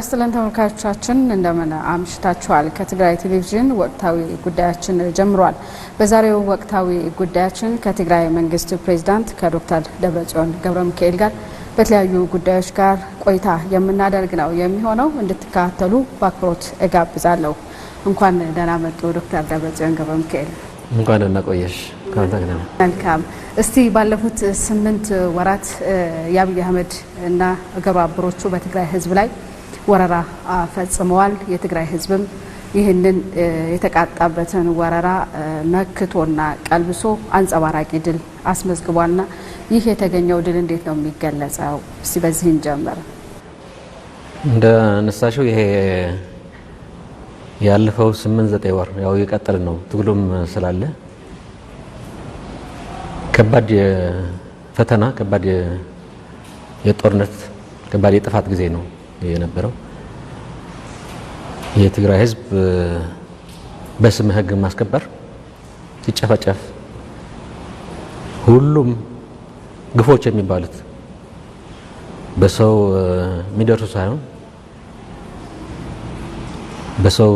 ይስጥልን ተመልካቾቻችን፣ እንደምን አምሽታችኋል። ከትግራይ ቴሌቪዥን ወቅታዊ ጉዳያችን ጀምሯል። በዛሬው ወቅታዊ ጉዳያችን ከትግራይ መንግስት ፕሬዚዳንት ከዶክተር ደብረጽዮን ገብረ ሚካኤል ጋር በተለያዩ ጉዳዮች ጋር ቆይታ የምናደርግ ነው የሚሆነው። እንድትከታተሉ በአክብሮት እጋብዛለሁ። እንኳን ደህና መጡ ዶክተር ደብረጽዮን ገብረ ሚካኤል። እንኳን ደህና ቆየሽ። መልካም። እስቲ ባለፉት 8 ወራት የአብይ አህመድ እና ግብረ አበሮቹ በትግራይ ህዝብ ላይ ወረራ ፈጽመዋል። የትግራይ ህዝብም ይህንን የተቃጣበትን ወረራ መክቶና ቀልብሶ አንጸባራቂ ድል አስመዝግቧልና ይህ የተገኘው ድል እንዴት ነው የሚገለጸው? እስቲ በዚህ እንጀምር። እንደ አነሳሽው ይሄ ያለፈው 8-9 ወር ያው የቀጠለ ነው፣ ትግሉም ስላለ ከባድ ፈተና፣ ከባድ የጦርነት፣ ከባድ የጥፋት ጊዜ ነው የነበረው። የትግራይ ህዝብ በስመ ህግ ማስከበር ሲጨፈጨፍ ሁሉም ግፎች የሚባሉት በሰው የሚደርሱ ሳይሆን በሰው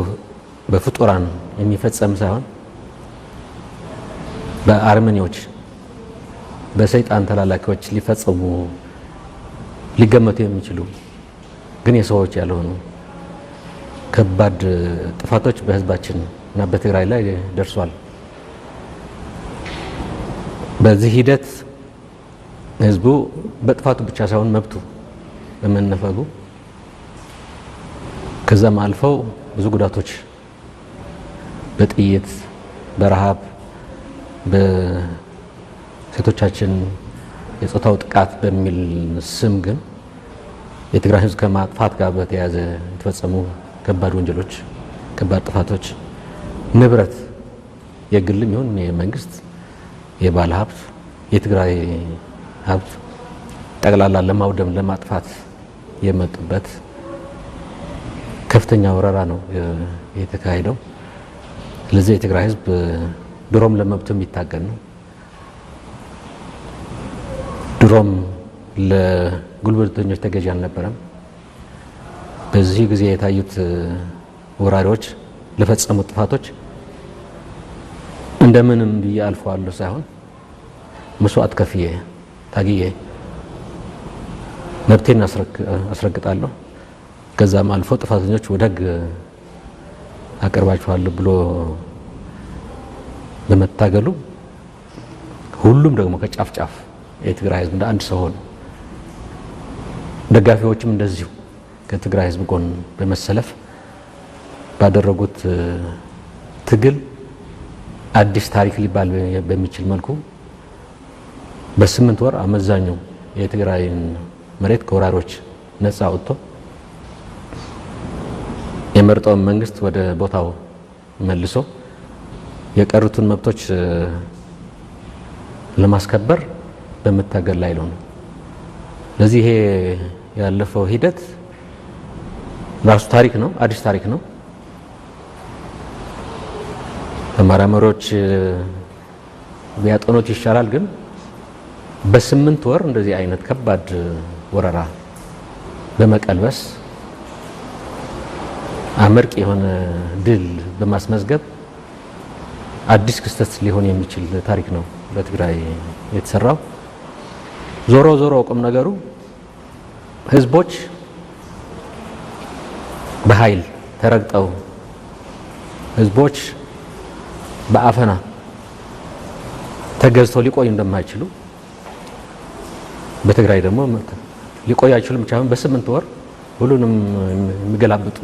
በፍጡራን የሚፈጸም ሳይሆን በአርመኔዎች በሰይጣን ተላላኪዎች ሊፈጸሙ ሊገመቱ የሚችሉ ግን የሰዎች ያልሆኑ ከባድ ጥፋቶች በህዝባችን እና በትግራይ ላይ ደርሷል። በዚህ ሂደት ህዝቡ በጥፋቱ ብቻ ሳይሆን መብቱ በመነፈጉ ከዛም አልፈው ብዙ ጉዳቶች በጥይት፣ በረሃብ፣ በሴቶቻችን የጾታው ጥቃት በሚል ስም ግን የትግራይ ህዝብ ከማጥፋት ጋር በተያያዘ የተፈጸሙ ከባድ ወንጀሎች፣ ከባድ ጥፋቶች፣ ንብረት የግልም ይሁን የመንግስት የባለ ሀብት የትግራይ ሀብት ጠቅላላ ለማውደም ለማጥፋት የመጡበት ከፍተኛ ወረራ ነው የተካሄደው። ስለዚህ የትግራይ ህዝብ ድሮም ለመብቱ የሚታገል ነው። ድሮም ለጉልበተኞች ተገዢ አልነበረም። በዚህ ጊዜ የታዩት ወራሪዎች ለፈጸሙት ጥፋቶች እንደምንም ብዬ አልፈዋለሁ ሳይሆን መስዋዕት ከፍዬ ታግዬ መብቴን አስረግጣለሁ፣ ከዛም አልፎ ጥፋተኞች ወደ ህግ አቀርባችኋለሁ ብሎ በመታገሉ ሁሉም ደግሞ ከጫፍ ጫፍ የትግራይ ህዝብ እንደ አንድ ሰው ሆኖ ደጋፊዎችም እንደዚሁ ከትግራይ ህዝብ ጎን በመሰለፍ ባደረጉት ትግል አዲስ ታሪክ ሊባል በሚችል መልኩ በ8 ወር አመዛኙ የትግራይን መሬት ከወራሪዎች ነፃ አውጥቶ የመረጠውን መንግስት ወደ ቦታው መልሶ የቀሩትን መብቶች ለማስከበር በመታገል ላይ ነው። ለዚህ ይሄ ያለፈው ሂደት ራሱ ታሪክ ነው፣ አዲስ ታሪክ ነው። ተመራማሪዎች ቢያጠኑት ይሻላል። ግን በ8 ወር እንደዚህ አይነት ከባድ ወረራ በመቀልበስ አመርቂ የሆነ ድል በማስመዝገብ አዲስ ክስተት ሊሆን የሚችል ታሪክ ነው በትግራይ የተሰራው። ዞሮ ዞሮ ቁም ነገሩ ህዝቦች በኃይል ተረግጠው፣ ህዝቦች በአፈና ተገዝተው ሊቆዩ እንደማይችሉ፣ በትግራይ ደግሞ ሊቆዩ አይችሉም ብቻ በ8 ወር ሁሉንም የሚገላብጡ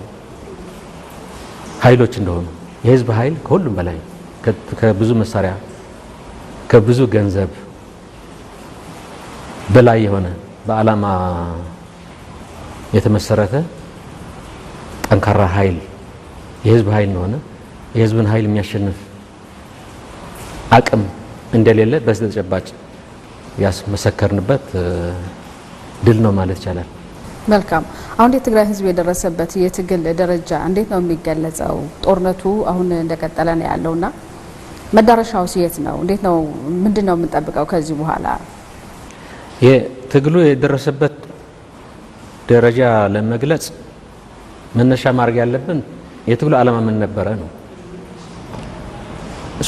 ኃይሎች እንደሆኑ፣ የህዝብ ኃይል ከሁሉም በላይ ከብዙ መሳሪያ ከብዙ ገንዘብ በላይ የሆነ በዓላማ የተመሰረተ ጠንካራ ኃይል የህዝብ ኃይል እንደሆነ፣ የህዝብን ኃይል የሚያሸንፍ አቅም እንደሌለ በተጨባጭ ያስመሰከርንበት ድል ነው ማለት ይቻላል። መልካም። አሁን የትግራይ ህዝብ የደረሰበት የትግል ደረጃ እንዴት ነው የሚገለጸው? ጦርነቱ አሁን እንደቀጠለ ነው ያለውና መዳረሻው የት ነው? እንዴት ነው? ምንድነው የምንጠብቀው ከዚህ በኋላ? የትግሉ የደረሰበት ደረጃ ለመግለጽ መነሻ ማድረግ ያለብን የትግሉ ዓላማ ምን ነበረ ነው።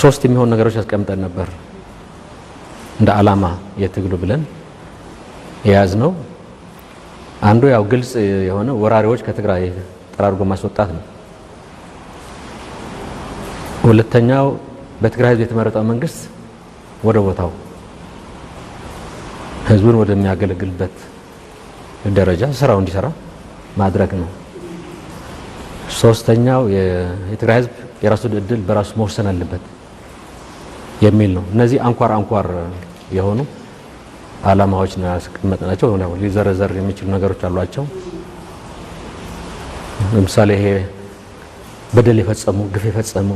ሶስት የሚሆኑ ነገሮች ያስቀምጠን ነበር እንደ ዓላማ የትግሉ ብለን የያዝነው። አንዱ ያው ግልጽ የሆነ ወራሪዎች ከትግራይ ጠራርጎ ማስወጣት ነው። ሁለተኛው በትግራይ ሕዝብ የተመረጠው መንግስት ወደ ቦታው ህዝቡን ወደሚያገለግልበት ደረጃ ስራው እንዲሰራ ማድረግ ነው። ሶስተኛው የትግራይ ህዝብ የራሱ እድል በራሱ መወሰን አለበት የሚል ነው። እነዚህ አንኳር አንኳር የሆኑ ዓላማዎች ነው ያስቀመጥናቸው። ሊዘረዘር የሚችሉ ነገሮች አሏቸው። ለምሳሌ ይሄ በደል የፈጸሙ፣ ግፍ የፈጸሙ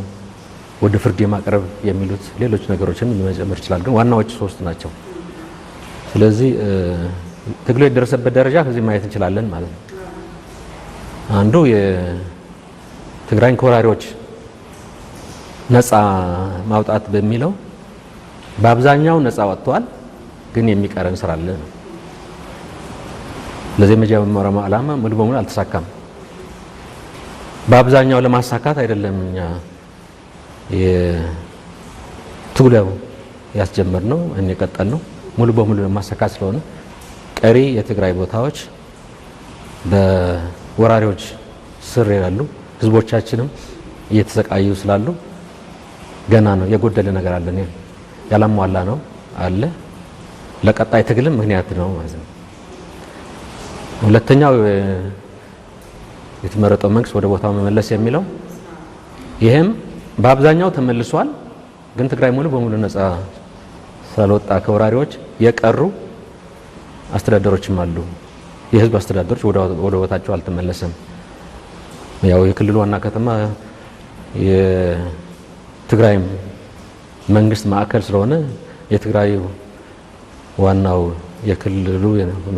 ወደ ፍርድ የማቅረብ የሚሉት ሌሎች ነገሮችን መጨመር ይችላል። ግን ዋናዎቹ ሶስት ናቸው። ስለዚህ ትግሉ የደረሰበት ደረጃ ከዚህ ማየት እንችላለን ማለት ነው። አንዱ የትግራይን ከወራሪዎች ነፃ ማውጣት በሚለው በአብዛኛው ነፃ ወጥተዋል፣ ግን የሚቀረን ስራ አለ ነው። ለዚህ የመጀመሪያው ዓላማ ሙሉ በሙሉ አልተሳካም። በአብዛኛው ለማሳካት አይደለም እኛ የትግሉ ያስጀመርነው የቀጠልነው ሙሉ በሙሉ ለማሳካት ስለሆነ ቀሪ የትግራይ ቦታዎች በወራሪዎች ስር ያሉ ህዝቦቻችንም እየተሰቃዩ ስላሉ ገና ነው፣ የጎደለ ነገር አለ፣ ያላሟላ ነው አለ። ለቀጣይ ትግልም ምክንያት ነው ማለት ነው። ሁለተኛው የተመረጠው መንግስት ወደ ቦታው መመለስ የሚለው ይህም በአብዛኛው ተመልሷል። ግን ትግራይ ሙሉ በሙሉ ነፃ ስላልወጣ ከወራሪዎች የቀሩ አስተዳደሮችም አሉ። የህዝብ አስተዳደሮች ወደ ቦታቸው አልተመለሰም። ያው የክልሉ ዋና ከተማ የትግራይ መንግስት ማዕከል ስለሆነ የትግራይ ዋናው የክልሉ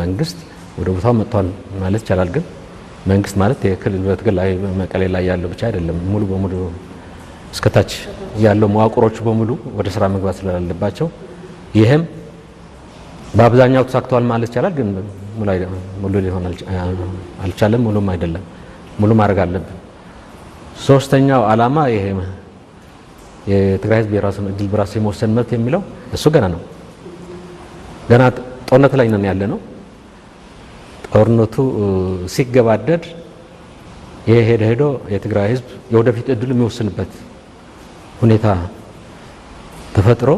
መንግስት ወደ ቦታው መጥቷል ማለት ይቻላል። ግን መንግስት ማለት የክልሉ በትግራይ መቀሌ ላይ ያለው ብቻ አይደለም። ሙሉ በሙሉ እስከታች ያለው መዋቅሮቹ በሙሉ ወደ ስራ መግባት ስላለባቸው ይህም በአብዛኛው ተሳክቷል ማለት ይቻላል። ግን ሙሉ ሊሆን አልቻለም። ሙሉም አይደለም፣ ሙሉ ማድረግ አለብን። ሶስተኛው ዓላማ ይሄ የትግራይ ህዝብ የራሱን እድል በራሱ የመወሰን መብት የሚለው እሱ ገና ነው። ገና ጦርነት ላይ ነን ያለ ነው። ጦርነቱ ሲገባደድ ይሄ ሄደ ሄዶ የትግራይ ህዝብ የወደፊት እድሉ የሚወስንበት ሁኔታ ተፈጥሮ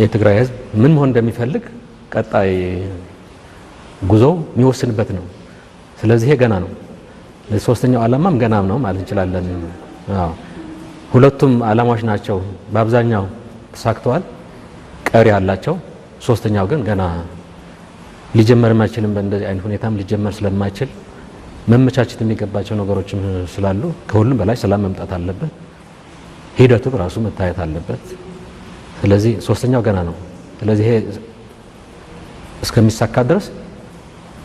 የትግራይ ህዝብ ምን መሆን እንደሚፈልግ ቀጣይ ጉዞው የሚወስንበት ነው። ስለዚህ ይሄ ገና ነው። ሶስተኛው ዓላማም ገና ነው ማለት እንችላለን። አዎ ሁለቱም ዓላማዎች ናቸው በአብዛኛው ተሳክተዋል፣ ቀሪ አላቸው። ሶስተኛው ግን ገና ሊጀመር አይችልም። በእንደዚህ አይነት ሁኔታም ሊጀመር ስለማይችል መመቻቸት የሚገባቸው ነገሮችም ስላሉ ከሁሉም በላይ ሰላም መምጣት አለበት። ሂደቱ ራሱ መታየት አለበት። ስለዚህ ሶስተኛው ገና ነው። ስለዚህ ይሄ እስከሚሳካ ድረስ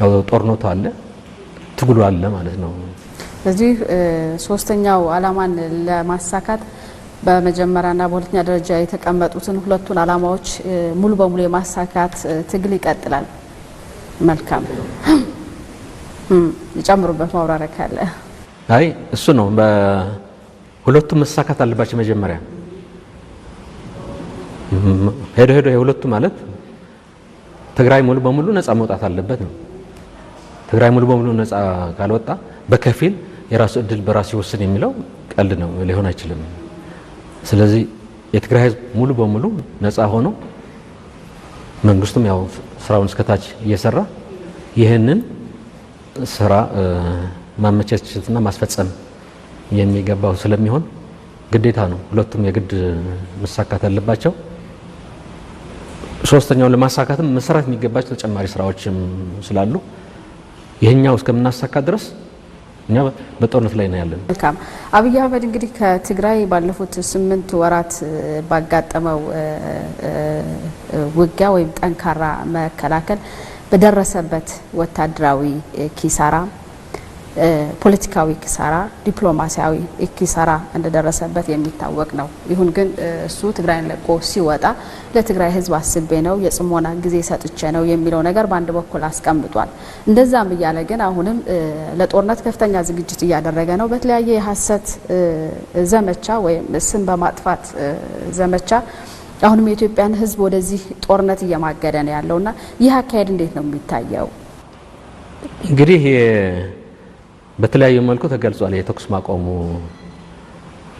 ያው ጦርነቱ አለ፣ ትግሉ አለ ማለት ነው። ስለዚህ ሶስተኛው ዓላማን ለማሳካት በመጀመሪያና በሁለተኛ ደረጃ የተቀመጡትን ሁለቱን ዓላማዎች ሙሉ በሙሉ የማሳካት ትግል ይቀጥላል። መልካም፣ ይጨምሩበት ማብራሪያ ካለ። አይ እሱ ነው፣ ሁለቱም መሳካት አለባቸው። መጀመሪያ ሄዶ ሄዶ የሁለቱ ማለት ትግራይ ሙሉ በሙሉ ነፃ መውጣት አለበት ነው። ትግራይ ሙሉ በሙሉ ነፃ ካልወጣ በከፊል የራሱ እድል በራሱ ይወስን የሚለው ቀልድ ነው፣ ሊሆን አይችልም። ስለዚህ የትግራይ ሕዝብ ሙሉ በሙሉ ነፃ ሆኖ መንግስቱም ያው ስራውን እስከታች እየሰራ ይህንን ስራ ማመቻቸትና ማስፈጸም የሚገባው ስለሚሆን ግዴታ ነው። ሁለቱም የግድ መሳካት አለባቸው። ሶስተኛውን ለማሳካትም መሰራት የሚገባቸው ተጨማሪ ስራዎችም ስላሉ ይህኛው እስከምናሳካ ድረስ እኛ በጦርነት ላይ ነው ያለን። መልካም። አብይ አህመድ እንግዲህ ከትግራይ ባለፉት 8 ወራት ባጋጠመው ውጊያ ወይም ጠንካራ መከላከል በደረሰበት ወታደራዊ ኪሳራ ፖለቲካዊ ኪሳራ፣ ዲፕሎማሲያዊ ኪሳራ እንደደረሰበት የሚታወቅ ነው። ይሁን ግን እሱ ትግራይን ለቆ ሲወጣ ለትግራይ ሕዝብ አስቤ ነው፣ የጽሞና ጊዜ ሰጥቼ ነው የሚለው ነገር በአንድ በኩል አስቀምጧል። እንደዛም እያለ ግን አሁንም ለጦርነት ከፍተኛ ዝግጅት እያደረገ ነው። በተለያየ የሀሰት ዘመቻ ወይም ስም በማጥፋት ዘመቻ አሁንም የኢትዮጵያን ሕዝብ ወደዚህ ጦርነት እየማገደ ነው ያለውና ይህ አካሄድ እንዴት ነው የሚታየው? እንግዲህ በተለያዩ መልኩ ተገልጿል። የተኩስ ማቆሙ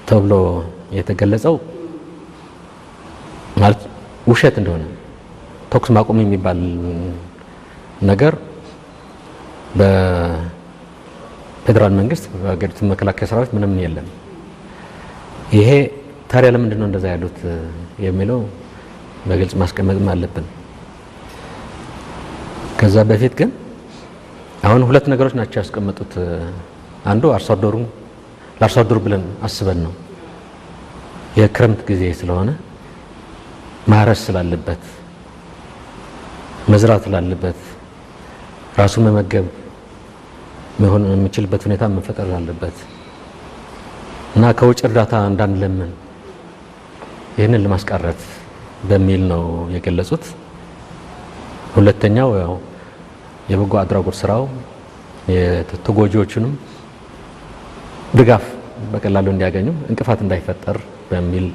ተብሎ የተገለጸው ማለት ውሸት እንደሆነ፣ ተኩስ ማቆም የሚባል ነገር በፌዴራል መንግስት በሀገሪቱ መከላከያ ሰራዊት ምንም የለም። ይሄ ታዲያ ለምንድን ነው እንደዛ ያሉት የሚለው በግልጽ ማስቀመጥም አለብን። ከዛ በፊት ግን አሁን ሁለት ነገሮች ናቸው ያስቀመጡት። አንዱ አርሶ አደሩ ለአርሶ አደሩ ብለን አስበን ነው፣ የክረምት ጊዜ ስለሆነ ማረስ ስላለበት፣ መዝራት ስላለበት፣ ራሱን መመገብ መሆን የሚችልበት ሁኔታ መፈጠር አለበት እና ከውጭ እርዳታ እንዳንለምን ይህንን ለማስቀረት በሚል ነው የገለጹት። ሁለተኛው ያው የበጎ አድራጎት ስራው የተጎጂዎቹንም ድጋፍ በቀላሉ እንዲያገኙ እንቅፋት እንዳይፈጠር በሚል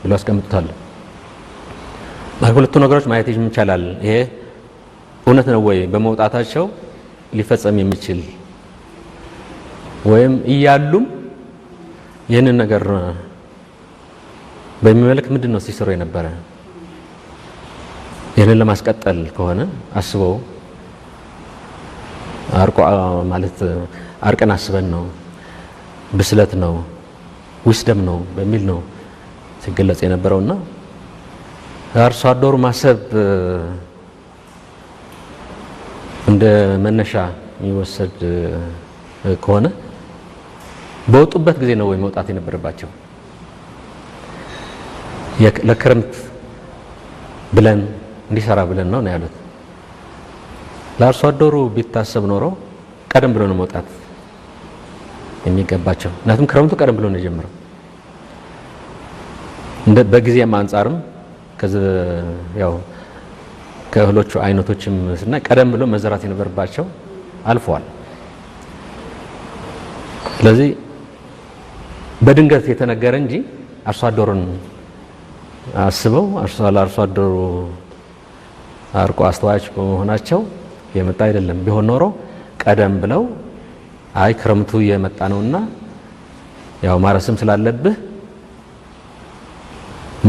ብሎ ያስቀምጡታል። ሁለቱ ነገሮች ማየት ይቻላል። ይሄ እውነት ነው ወይ በመውጣታቸው ሊፈጸም የሚችል ወይም እያሉም ይህንን ነገር በሚመለከት ምንድን ነው ሲሰሩ የነበረ? ይህንን ለማስቀጠል ከሆነ አስበው አርቆ ማለት አርቀን አስበን ነው፣ ብስለት ነው፣ wisdom ነው በሚል ነው ሲገለጽ የነበረውና አርሶ አደሩ ማሰብ እንደ መነሻ የሚወሰድ ከሆነ በወጡበት ጊዜ ነው ወይ መውጣት የነበረባቸው? ለክረምት ብለን እንዲሰራ ብለን ነው ያሉት። ለአርሶ አደሩ ቢታሰብ ኖሮ ቀደም ብሎ ነው መውጣት የሚገባቸው። ምክንያቱም ክረምቱ ቀደም ብሎ ነው የጀመረው። እንደ በጊዜም አንጻርም ከዚህ ያው ከእህሎቹ አይነቶችም ስናይ ቀደም ብሎ መዘራት የነበረባቸው አልፈዋል። ስለዚህ በድንገት የተነገረ እንጂ አርሶ አደሩን አስበው ለአርሶ አደሩ አርቆ አስተዋዮች በመሆናቸው የመጣ አይደለም። ቢሆን ኖሮ ቀደም ብለው አይ ክረምቱ የመጣ ነውና ያው ማረስም ስላለብህ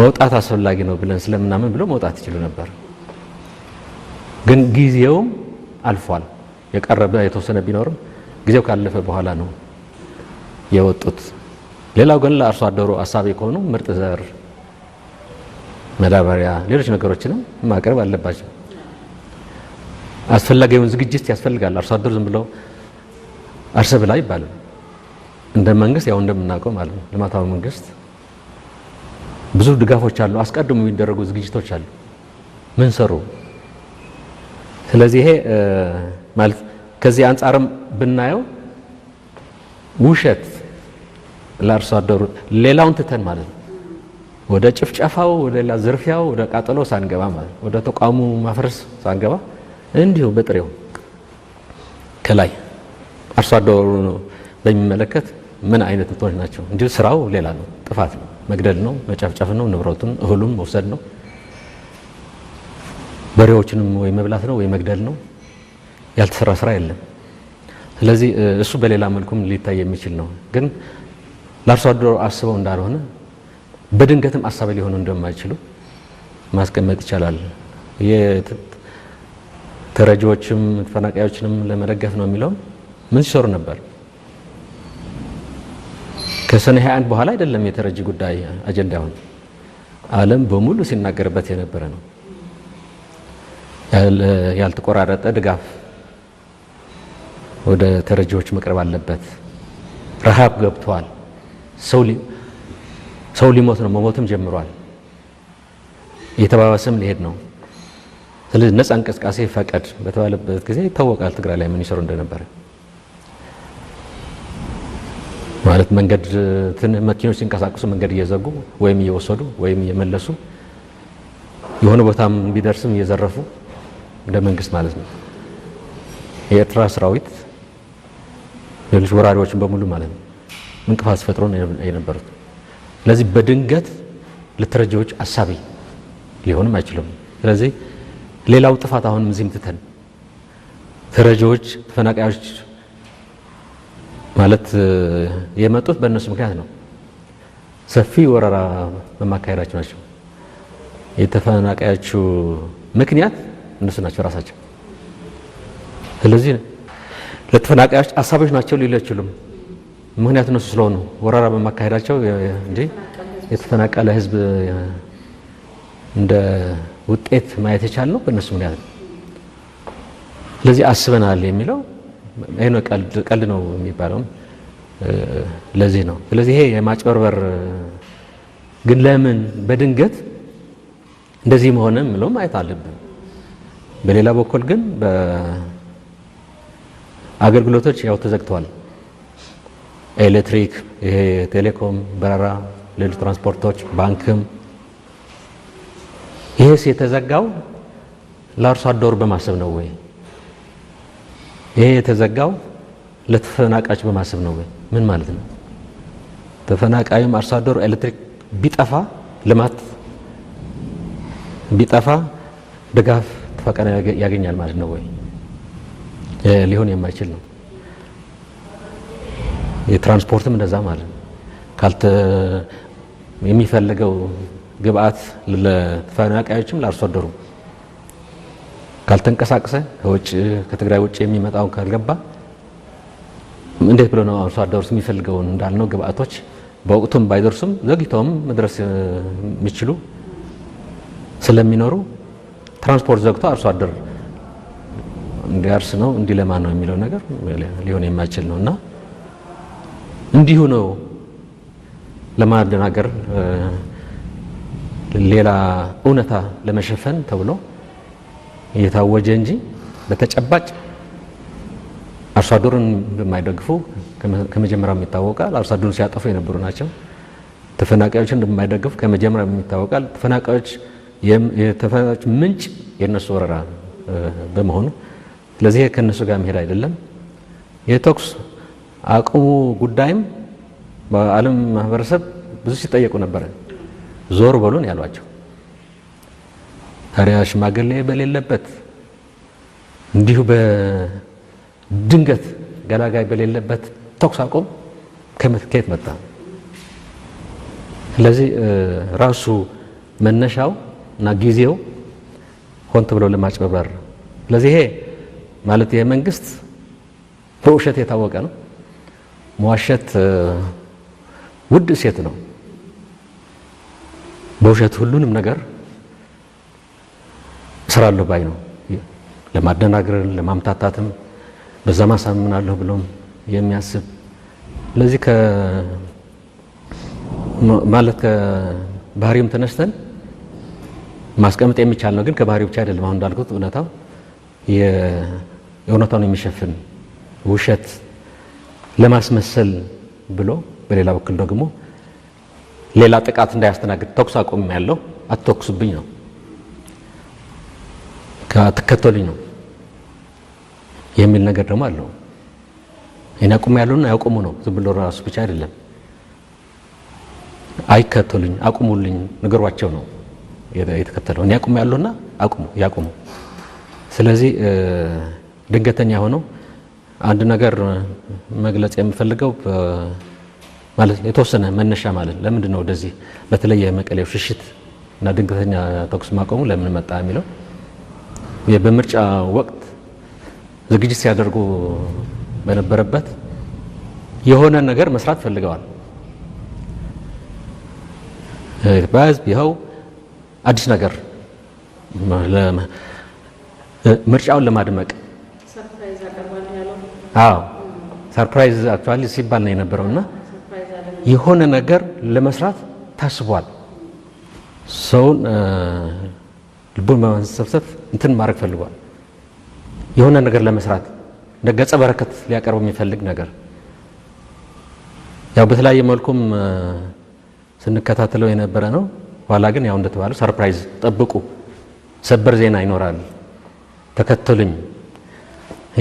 መውጣት አስፈላጊ ነው ብለን ስለምናምን ብለው መውጣት ይችሉ ነበር። ግን ጊዜውም አልፏል። የቀረበ የተወሰነ ቢኖርም ጊዜው ካለፈ በኋላ ነው የወጡት። ሌላው ግን ለአርሶ አደሩ አሳቢ ከሆኑ ምርጥ ዘር፣ ማዳበሪያ፣ ሌሎች ነገሮችንም ማቅረብ አለባቸው። አስፈላጊውን ዝግጅት ያስፈልጋል። አርሶ አደሩ ዝም ብሎ አርሰህ ብላ አይባልም። እንደ መንግስት ያው እንደምናውቀው ማለት ነው ልማታዊ መንግስት ብዙ ድጋፎች አሉ፣ አስቀድሞ የሚደረጉ ዝግጅቶች አሉ። ምን ሰሩ? ስለዚህ ይሄ ማለት ከዚህ አንጻርም ብናየው ውሸት ለአርሶ አደሩ ሌላውን ትተን ማለት ነው ወደ ጭፍጨፋው፣ ወደ ሌላ ዝርፊያው፣ ወደ ቃጠሎ ሳንገባ ማለት ነው ወደ ተቋሙ ማፍረስ ሳንገባ እንዲሁ በጥሬው ከላይ አርሶ አደሩ በሚመለከት ምን አይነት እንትኖች ናቸው? እንዲሁ ስራው ሌላ ነው፣ ጥፋት ነው፣ መግደል ነው፣ መጨፍጨፍ ነው፣ ንብረቱን እህሉን መውሰድ ነው፣ በሬዎችንም ወይ መብላት ነው ወይ መግደል ነው። ያልተሰራ ስራ የለም። ስለዚህ እሱ በሌላ መልኩም ሊታይ የሚችል ነው። ግን ለአርሶ አደሩ አስበው እንዳልሆነ በድንገትም አሳቢ ሊሆኑ እንደማይችሉ ማስቀመጥ ይቻላል። የተረጂዎችም ተፈናቃዮችንም ለመደገፍ ነው የሚለው ምን ሲሰሩ ነበር? ከሰኔ 21 በኋላ አይደለም የተረጂ ጉዳይ አጀንዳ ሆነ። ዓለም በሙሉ ሲናገርበት የነበረ ነው። ያልተቆራረጠ ድጋፍ ወደ ተረጂዎች መቅረብ አለበት። ረሃብ ገብቷል። ሰው ሊሞት ነው፣ መሞትም ጀምሯል። እየተባባሰም ሊሄድ ነው። ስለዚህ ነፃ እንቅስቃሴ ፈቀድ በተባለበት ጊዜ ይታወቃል ትግራይ ላይ ምን ይሰሩ እንደነበረ። ማለት መንገድ መኪኖች ሲንቀሳቀሱ መንገድ እየዘጉ ወይም እየወሰዱ ወይም እየመለሱ የሆነ ቦታም ቢደርስም እየዘረፉ እንደ መንግስት ማለት ነው። የኤርትራ ሰራዊት ሌሎች ወራሪዎችን በሙሉ ማለት ነው እንቅፋት ፈጥሮ ነው የነበሩት። ስለዚህ በድንገት ለተረጂዎች አሳቢ ሊሆንም አይችልም። ስለዚህ ሌላው ጥፋት አሁንም እዚህም ትተን ተረጂዎች፣ ተፈናቃዮች ማለት የመጡት በእነሱ ምክንያት ነው። ሰፊ ወረራ በማካሄዳቸው ናቸው። የተፈናቃዮቹ ምክንያት እነሱ ናቸው ራሳቸው። ስለዚህ ለተፈናቃዮች አሳቢዎች ናቸው ሊሉ አይችሉም። ምክንያት እነሱ ስለሆኑ ወረራ በማካሄዳቸው እንጂ የተፈናቀለ ህዝብ እንደ ውጤት ማየት የቻልነው በእነሱ ምክንያት ነው። ስለዚህ አስበናል የሚለው ይሄ ነው፣ ቀልድ ነው የሚባለው ለዚህ ነው። ስለዚህ ይሄ የማጭበርበር ግን ለምን በድንገት እንደዚህ መሆነ ምለው ማየት አለብን። በሌላ በኩል ግን በአገልግሎቶች ያው ተዘግተዋል። ኤሌክትሪክ፣ ይሄ ቴሌኮም፣ በረራ፣ ሌሎች ትራንስፖርቶች፣ ባንክም ይሄስ የተዘጋው ለአርሶ አደሩ በማሰብ ነው ወይ? ይሄ የተዘጋው ለተፈናቃዮች በማሰብ ነው ወይ? ምን ማለት ነው? ተፈናቃዩም አርሶ አደሩ ኤሌክትሪክ ቢጠፋ ልማት ቢጠፋ ድጋፍ ተፈቃሪ ያገኛል ማለት ነው ወይ? ሊሆን የማይችል ነው። የትራንስፖርትም እንደዛ ማለት ነው። ካልተ የሚፈልገው ግብአት ለተፈናቃዮችም ለአርሶ አደሩ ካልተንቀሳቀሰ ከውጭ ከትግራይ ውጭ የሚመጣውን ካልገባ እንዴት ብሎ ነው አርሶ አደሩስ የሚፈልገውን እንዳልነው ግብአቶች በወቅቱም ባይደርሱም ዘግይተውም መድረስ የሚችሉ ስለሚኖሩ ትራንስፖርት ዘግቶ አርሶ አደር እንዲያርስ ነው እንዲለማ ነው የሚለው ነገር ሊሆን የማይችል ነው እና እንዲሁ ነው ለማደናገር ሌላ እውነታ ለመሸፈን ተብሎ እየታወጀ እንጂ በተጨባጭ አርሶ አደሩን እንደማይደግፉ ከመጀመሪያውም ይታወቃል። አርሶ አደሩን ሲያጠፉ የነበሩ ናቸው። ተፈናቃዮችን እንደማይደግፉ ከመጀመሪያውም ይታወቃል። ተፈናቃዮች የተፈናቃዮች ምንጭ የነሱ ወረራ በመሆኑ ስለዚህ ከነሱ ጋር መሄድ አይደለም። የተኩስ አቁሙ ጉዳይም በዓለም ማህበረሰብ ብዙ ሲጠየቁ ነበረ። ዞር በሉን ያሏቸው። ታዲያ ሽማግሌ በሌለበት እንዲሁ በድንገት ገላጋይ በሌለበት ተኩስ አቁም ከየት መጣ? ስለዚህ ራሱ መነሻው እና ጊዜው ሆን ተብሎ ለማጭበርበር። ስለዚህ ይሄ ማለት ይሄ መንግስት በውሸት የታወቀ ነው። መዋሸት ውድ እሴት ነው። በውሸት ሁሉንም ነገር እሰራለሁ ባይ ነው። ለማደናገር ለማምታታትም በዛ ማሳምናለሁ ብሎም የሚያስብ ለዚህ ማለት ከባህሪውም ተነስተን ማስቀመጥ የሚቻል ነው። ግን ከባህሪው ብቻ አይደለም። አሁን እንዳልኩት እውነታው የእውነታውን የሚሸፍን ውሸት ለማስመሰል ብሎ በሌላ በኩል ደግሞ ሌላ ጥቃት እንዳያስተናግድ ተኩስ አቁም ያለው አትተኩሱብኝ ነው፣ አትከተሉኝ ነው የሚል ነገር ደግሞ አለው። እኔ አቁም ያለውና ያቁሙ ነው። ዝም ብሎ ራሱ ብቻ አይደለም። አይከተሉኝ፣ አቁሙልኝ፣ ንገሯቸው ነው የተከተለው። እኔ አቁም ያለውና አቁሙ፣ ያቁሙ። ስለዚህ ድንገተኛ ሆነው አንድ ነገር መግለጽ የምፈልገው ማለት የተወሰነ መነሻ ማለት ለምንድን ነው ወደዚህ በተለይ የመቀሌው ሽሽት እና ድንገተኛ ተኩስ ማቆሙ ለምን መጣ የሚለው በምርጫ ወቅት ዝግጅት ሲያደርጉ በነበረበት የሆነ ነገር መስራት ፈልገዋል። በህዝብ ይኸው አዲስ ነገር ምርጫውን ለማድመቅ አዎ surprise actually ሲባል ነው የነበረውና የሆነ ነገር ለመስራት ታስቧል። ሰውን ልቡን በማንሰብሰብ እንትን ማድረግ ፈልጓል። የሆነ ነገር ለመስራት እንደ ገጸ በረከት ሊያቀርብ የሚፈልግ ነገር ያው በተለያየ መልኩም ስንከታተለው የነበረ ነው። ኋላ ግን ያው እንደተባለው surprise ጠብቁ፣ ሰበር ዜና ይኖራል፣ ተከተሉኝ፣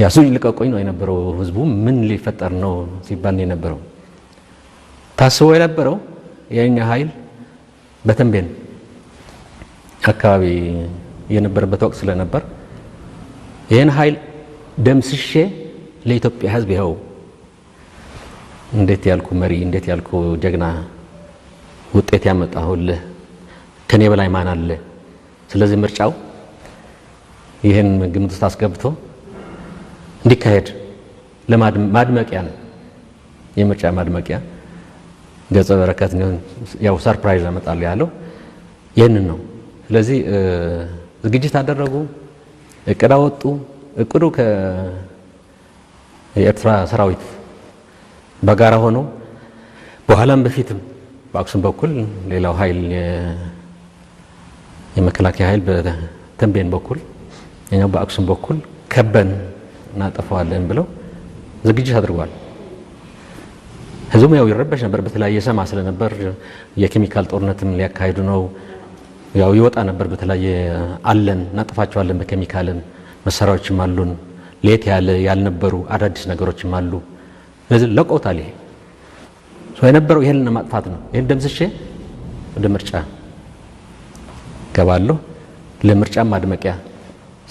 ያዙኝ ልቀቁኝ ነው የነበረው። ህዝቡ ምን ሊፈጠር ነው ሲባል ነው የነበረው። ታስቦ የነበረው የኛ ኃይል በተንቤን አካባቢ የነበረበት ወቅት ስለነበር ይህን ኃይል ደምስሼ ለኢትዮጵያ ህዝብ ይኸው እንዴት ያልኩ መሪ፣ እንዴት ያልኩ ጀግና ውጤት ያመጣሁልህ፣ ከኔ በላይ ማን አለ? ስለዚህ ምርጫው ይህን ግምት ውስጥ አስገብቶ እንዲካሄድ ለማድመቂያ ነው፣ የምርጫ ማድመቂያ ገጸ በረከት ያው surprise አመጣለሁ ያለው ይህንን ነው። ስለዚህ ዝግጅት አደረጉ፣ እቅድ አወጡ። እቅዱ ከየኤርትራ ሰራዊት በጋራ ሆኖ በኋላም በፊትም በአክሱም በኩል ሌላው ኃይል የመከላከያ ኃይል በተንቤን በኩል እኛው በአክሱም በኩል ከበን እናጠፋዋለን ብለው ዝግጅት አድርጓል። ህዝቡም ያው ይረበሽ ነበር። በተለያየ ሰማ ስለነበር የኬሚካል ጦርነትም ሊያካሂዱ ነው ያው ይወጣ ነበር። በተለያየ አለን እናጠፋቸዋለን፣ በኬሚካልም መሳሪያዎችም አሉን፣ ለየት ያለ ያልነበሩ አዳዲስ ነገሮችም አሉ። ስለዚህ ለቀውታል። ይሄ የነበረው ይሄን ለማጥፋት ነው። ይሄን ደምስሼ ወደ ምርጫ ገባለሁ፣ ለምርጫ ማድመቂያ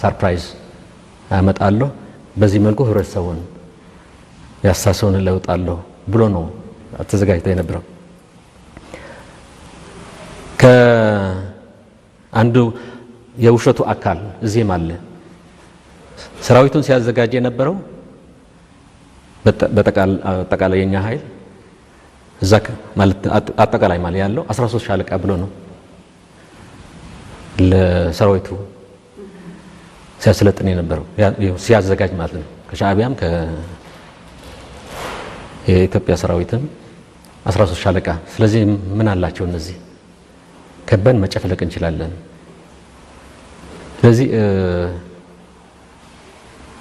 surprise አመጣለሁ፣ በዚህ መልኩ ህብረተሰቡን ያሳሰውን እለውጣለሁ ብሎ ነው ተዘጋጅቶ የነበረው። ከአንዱ የውሸቱ አካል እዚህም አለ። ሰራዊቱን ሲያዘጋጅ የነበረው በአጠቃላይ የኛ ኃይል እዛ ማለት አጠቃላይ ማለት ያለው 13 ሻለቃ ብሎ ነው ለሰራዊቱ ሲያሰለጥን የነበረው ሲያዘጋጅ ማለት ነው። ከሻዕቢያም የኢትዮጵያ ሰራዊትም 13 ሻለቃ። ስለዚህ ምን አላቸው እነዚህ ከበን መጨፍለቅ እንችላለን። ስለዚህ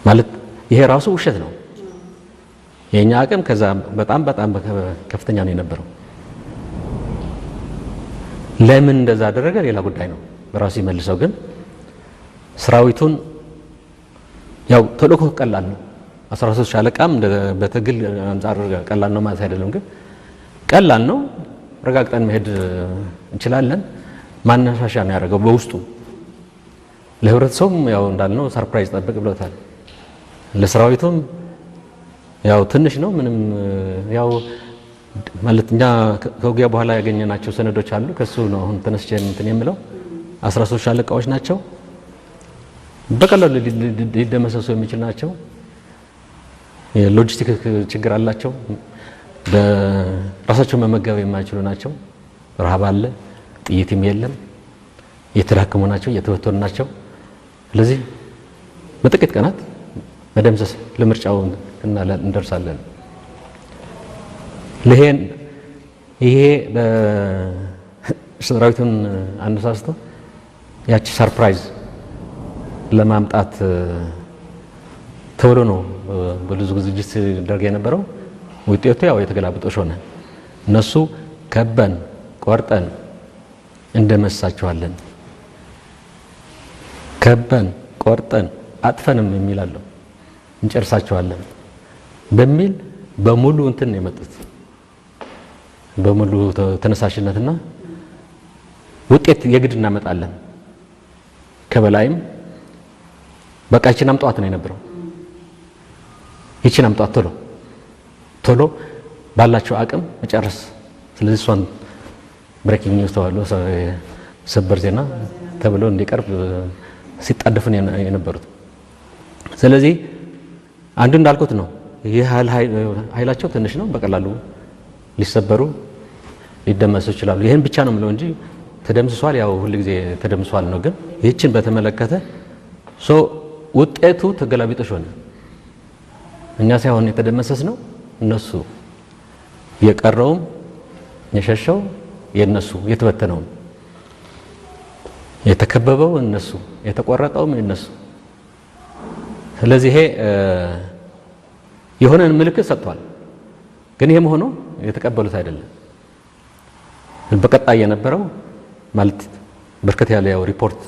ማለት ይሄ ራሱ ውሸት ነው። የኛ አቅም ከዛ በጣም በጣም ከፍተኛ ነው የነበረው። ለምን እንደዛ አደረገ ሌላ ጉዳይ ነው፣ በራሱ ይመልሰው። ግን ሰራዊቱን ያው ተልእኮ ቀላል ነው። 13 ሻለቃም በትግል አንጻር ቀላል ነው ማለት አይደለም፣ ግን ቀላል ነው። ረጋግጠን መሄድ እንችላለን። ማነሳሻ ነው ያደረገው በውስጡ። ለህብረተሰቡም ያው እንዳልነው surprise ጠብቅ ብሎታል። ለሰራዊቱም ያው ትንሽ ነው ምንም ያው ማለት እኛ ከውጊያ በኋላ ያገኘናቸው ሰነዶች አሉ። ከሱ ነው አሁን ተነስቼ እንትን የምለው 13 ሻለቃዎች ናቸው። በቀላሉ ሊደመሰሱ የሚችል ናቸው። የሎጂስቲክ ችግር አላቸው። በራሳቸው መመገብ የማይችሉ ናቸው። ረሃብ አለ፣ ጥይትም የለም። እየተዳከሙ ናቸው፣ እየተበተኑ ናቸው። ስለዚህ በጥቂት ቀናት መደምሰስ ለምርጫው እንደርሳለን። ለሄን ይሄ ሰራዊቱን አነሳስቶ ያቺ surprise ለማምጣት ተብሎ ነው በብዙ ዝግጅት ሲደረግ የነበረው። ውጤቱ ያው የተገላብጦሽ ሆነ። እነሱ ከበን ቆርጠን እንደመሳቸዋለን፣ ከበን ቆርጠን አጥፈንም የሚላለው እንጨርሳቸዋለን በሚል በሙሉ እንትን ነው የመጡት፣ በሙሉ ተነሳሽነትና ውጤት የግድ እናመጣለን። ከበላይም በቃ ይችን አምጧት ነው የነበረው። ይችን አምጧት ቶሎ ቶሎ ባላቸው አቅም መጨረስ። ስለዚህ እሷን breaking news ተባሎ ሰበር ዜና ተብሎ እንዲቀርብ ሲጣደፉ ነው የነበሩት። ስለዚህ አንዱ እንዳልኩት ነው፣ ይህ ኃይላቸው ትንሽ ነው፣ በቀላሉ ሊሰበሩ ሊደመሱ ይችላሉ። ይህን ብቻ ነው የምለው እንጂ ተደምስሷል፣ ያው ሁል ጊዜ ተደምስሷል ነው። ግን ይህችን በተመለከተ ውጤቱ ተገላቢጦሽ ሆነ። እኛ ሳይሆን የተደመሰስ ነው እነሱ፣ የቀረውም የሸሸው የነሱ፣ የተበተነውም የተከበበው እነሱ፣ የተቆረጠውም የነሱ። ስለዚህ ይሄ የሆነን ምልክት ሰጥቷል። ግን ይሄም ሆኖ የተቀበሉት አይደለም። በቀጣይ የነበረው ማለት በርከት ያለ ያው ሪፖርት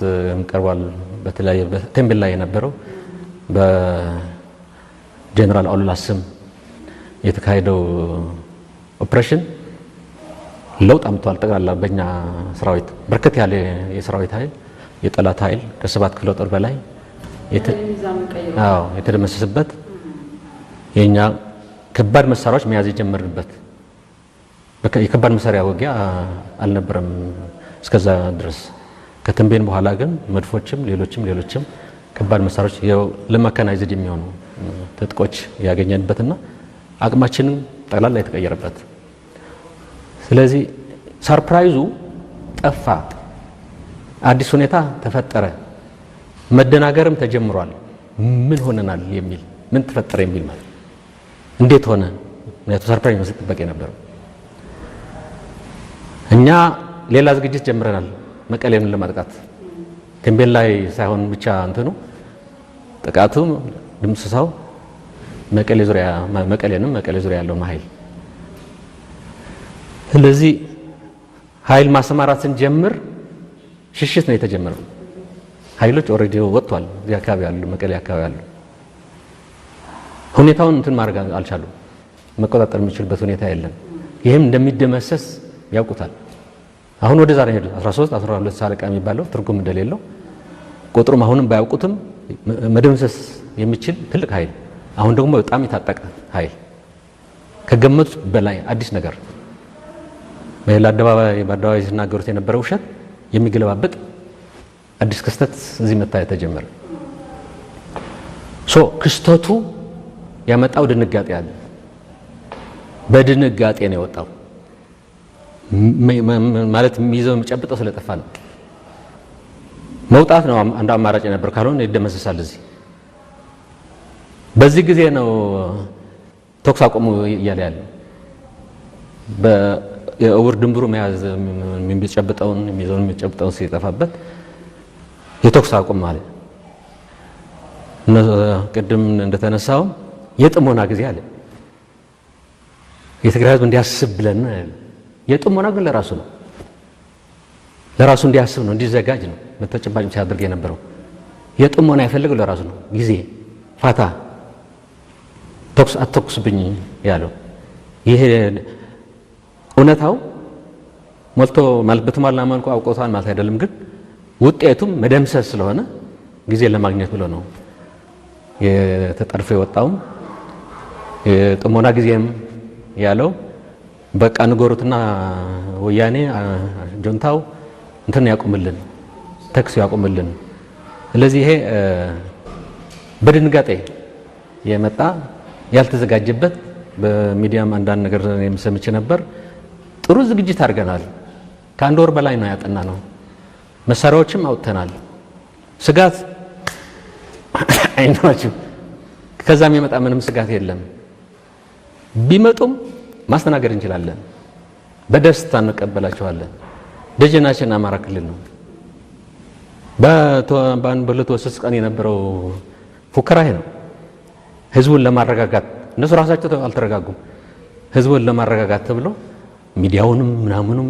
ቀርቧል። በተለያየ ተንቤን ላይ የነበረው በጀነራል አሉላ ስም የተካሄደው ኦፕሬሽን ለውጥ አምጥቷል። ጠቅላላ በእኛ ሰራዊት በርከት ያለ የሰራዊት ኃይል የጠላት ኃይል ከ7 ክፍለ ጦር በላይ የተደመሰሰበት የኛ ከባድ መሳሪያዎች መያዝ የጀመርንበት የከባድ መሳሪያ ውጊያ አልነበረም እስከዛ ድረስ። ከተንቤን በኋላ ግን መድፎችም ሌሎችም ከባድ መሳሪያዎች ለ mechanized የሚሆኑ ትጥቆች ያገኘንበትና አቅማችንን ጠቅላላ የተቀየረበት። ስለዚህ surprise ኡ ጠፋ፣ አዲስ ሁኔታ ተፈጠረ፣ መደናገርም ተጀምሯል። ምን ሆነናል የሚል ምን ተፈጠረ የሚል ማለት እንዴት ሆነ? ምክንያቱም surprise ነው ሲጠበቅ የነበረው። እኛ ሌላ ዝግጅት ጀምረናል፣ መቀሌን ለማጥቃት ተንቤን ላይ ሳይሆን ብቻ እንትኑ ጥቃቱ ድምስሳው መቀሌ ዙሪያ መቀሌንም መቀሌ ዙሪያ ያለውን ኃይል። ስለዚህ ኃይል ማሰማራት ስንጀምር ሽሽት ነው የተጀመረው። ኃይሎች already ወጥቷል። እዚህ አካባቢ ያሉ መቀሌ አካባቢ ያሉ ሁኔታውን እንትን ማድረግ አልቻሉም። መቆጣጠር የሚችልበት ሁኔታ የለም። ይህም እንደሚደመሰስ ያውቁታል። አሁን ወደ ዛሬ ሄዱ 13 12 ሻለቃ የሚባለው ትርጉም እንደሌለው ቁጥሩም አሁንም ባያውቁትም መደምሰስ የሚችል ትልቅ ኃይል፣ አሁን ደግሞ በጣም የታጠቀ ኃይል ከገመቱት በላይ አዲስ ነገር በአደባባይ ሲናገሩት የነበረው ውሸት የሚገለባበጥ አዲስ ክስተት እዚህ መታየት ተጀመረ። so ክስተቱ ያመጣው ድንጋጤ አለ። በድንጋጤ ነው የወጣው። ማለት የሚይዘው የሚጨብጠው ስለጠፋ ነው። መውጣት ነው አንድ አማራጭ ነበር፣ ካልሆነ ይደመሰሳል። እዚህ በዚህ ጊዜ ነው ተኩስ አቆሙ እያለ ያለው። የእውር ድንብሩ መያዝ የሚጨብጠውን የሚይዘውን የሚጨብጠውን ሲጠፋበት የተኩስ አቁም ማለት ቅድም እንደተነሳው የጥሞና ጊዜ አለ። የትግራይ ሕዝብ እንዲያስብ ብለን ነው። የጥሞና ግን ለራሱ ነው፣ ለራሱ እንዲያስብ ነው፣ እንዲዘጋጅ ነው። በተጨባጭ ሲያደርግ የነበረው የጥሞና የፈለገው ለራሱ ነው። ጊዜ ፋታ፣ ተኩስ አትተኩስብኝ ያለው ይሄ እውነታው ሞልቶ ማለት በተሟላ መልኩ አውቆታል ማለት አይደለም፣ ግን ውጤቱም መደምሰስ ስለሆነ ጊዜ ለማግኘት ብሎ ነው የተጠርፎ የወጣውም የጥሞና ጊዜም ያለው። በቃ ንገሩትና ወያኔ ጁንታው እንትን ያቁምልን፣ ተኩስ ያቁምልን። ስለዚህ ይሄ በድንጋጤ የመጣ ያልተዘጋጀበት፣ በሚዲያም አንዳንድ ነገር የምሰምቼ ነበር። ጥሩ ዝግጅት አድርገናል። ከአንድ ወር በላይ ነው ያጠና ነው። መሳሪያዎችም አውጥተናል። ስጋት አይኖራችሁ። ከዛም የመጣ ምንም ስጋት የለም። ቢመጡም ማስተናገድ እንችላለን። በደስታ እንቀበላቸዋለን። ደጀናችን አማራ ክልል ነው። በአንድ በሁለት ወስስ ቀን የነበረው ፉከራ ይሄ ነው። ህዝቡን ለማረጋጋት እነሱ ራሳቸው አልተረጋጉም። ህዝቡን ለማረጋጋት ተብሎ ሚዲያውንም ምናምኑም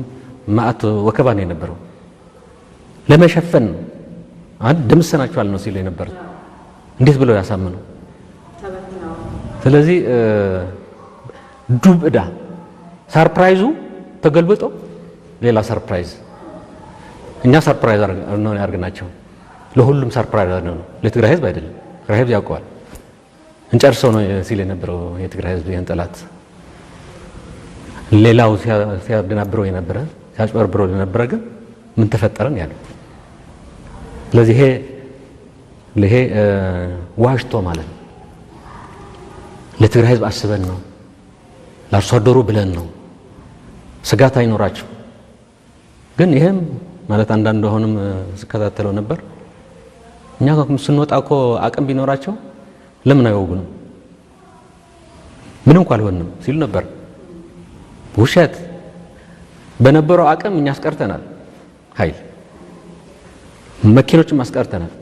ማአት ወከባ ነው የነበረው። ለመሸፈን አንድ ደምሰናቸዋል ነው ሲሉ የነበረ እንዴት ብለው ያሳምኑ? ስለዚህ ዱብ እዳ surprise ኡ ተገልብጦ ሌላ surprise። እኛ surprise ነው ያደርግናቸው። ለሁሉም surprise ነው፣ ለትግራይ ህዝብ አይደለም። ትግራይ ህዝብ ያውቀዋል። እንጨርሰው ነው ሲል የነበረው የትግራይ ህዝብ ይህን ጠላት። ሌላው ሲያደናብረው የነበረ ሲያጭበረብረው የነበረ ግን ምን ተፈጠረን ያለው። ስለዚህ ይሄ ዋሽቶ ማለት ነው። ለትግራይ ህዝብ አስበን ነው፣ ለአርሶ አደሩ ብለን ነው፣ ስጋት አይኖራቸው። ግን ይሄም ማለት አንዳንድ አሁንም ስከታተለው ነበር። እኛ ስንወጣ እኮ አቅም ቢኖራቸው ለምን አይወጉንም? ምንም እንኳ አልሆንም ሲሉ ነበር። ውሸት። በነበረው አቅም እኛ አስቀርተናል፣ ኃይል መኪኖችም አስቀርተናል።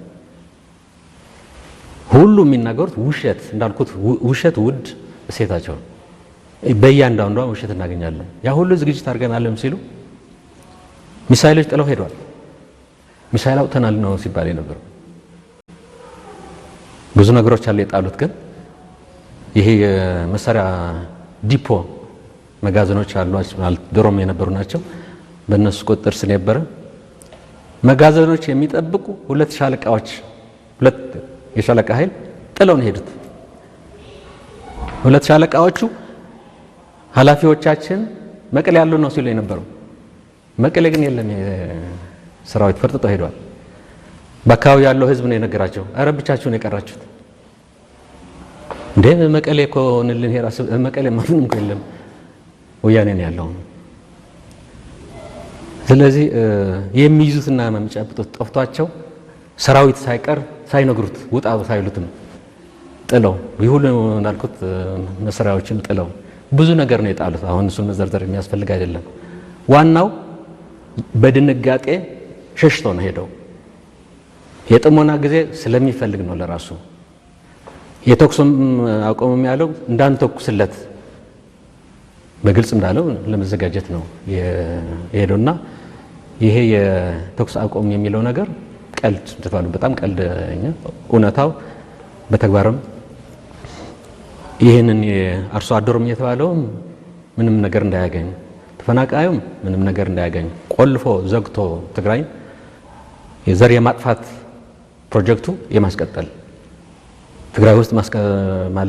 ሁሉ የሚናገሩት ውሸት እንዳልኩት ውሸት ውድ እሴታቸው ነው። በእያንዳንዷ ውሸት እናገኛለን። ያ ሁሉ ዝግጅት አድርገናልም ሲሉ ሚሳይሎች ጥለው ሄደዋል። ሚሳይል አውጥተናል ነው ሲባል የነበረው። ብዙ ነገሮች አለ የጣሉት፣ ግን ይሄ የመሳሪያ ዲፖ መጋዘኖች አሉ፣ ድሮም የነበሩ ናቸው። በእነሱ ቁጥጥር ስር የነበረ መጋዘኖች የሚጠብቁ ሁለት ሻለቃዎች፣ ሁለት የሻለቃ ኃይል ጥለው ነው የሄዱት። ሁለት ሻለቃዎቹ ኃላፊዎቻችን መቀሌ ያሉ ነው ሲሉ የነበረው። መቀሌ ግን የለም፣ ሰራዊት ፈርጥጦ ሄዷል። በአካባቢው ያለው ህዝብ ነው የነገራቸው። ኧረ ብቻችሁን የቀራችሁት እንዴ? መቀሌ እኮ እንልን ሄራስ መቀሌ ማንም እኮ የለም፣ ወያኔ ነው ያለው። ስለዚህ የሚይዙትና የሚጨብጡት ጠፍቷቸው ሰራዊት ሳይቀር ሳይነግሩት ውጣ ሳይሉትም ጥለው ይሁሉ እንዳልኩት መሳሪያዎችን ጥለው ብዙ ነገር ነው የጣሉት። አሁን እሱን መዘርዘር የሚያስፈልግ አይደለም። ዋናው በድንጋጤ ሸሽቶ ነው ሄደው። የጥሞና ጊዜ ስለሚፈልግ ነው ለራሱ። የተኩስም አቆምም ያለው እንዳንተኩስለት በግልጽ እንዳለው ለመዘጋጀት ነው የሄደውና ይሄ የተኩስ አቆም የሚለው ነገር ቀልድ ትባሉ በጣም ቀልደኛ፣ እውነታው በተግባርም ይህንን አርሶ አደሩም እየተባለውም ምንም ነገር እንዳያገኝ፣ ተፈናቃዩም ምንም ነገር እንዳያገኝ ቆልፎ ዘግቶ ትግራይ የዘር የማጥፋት ፕሮጀክቱ የማስቀጠል ትግራይ ውስጥ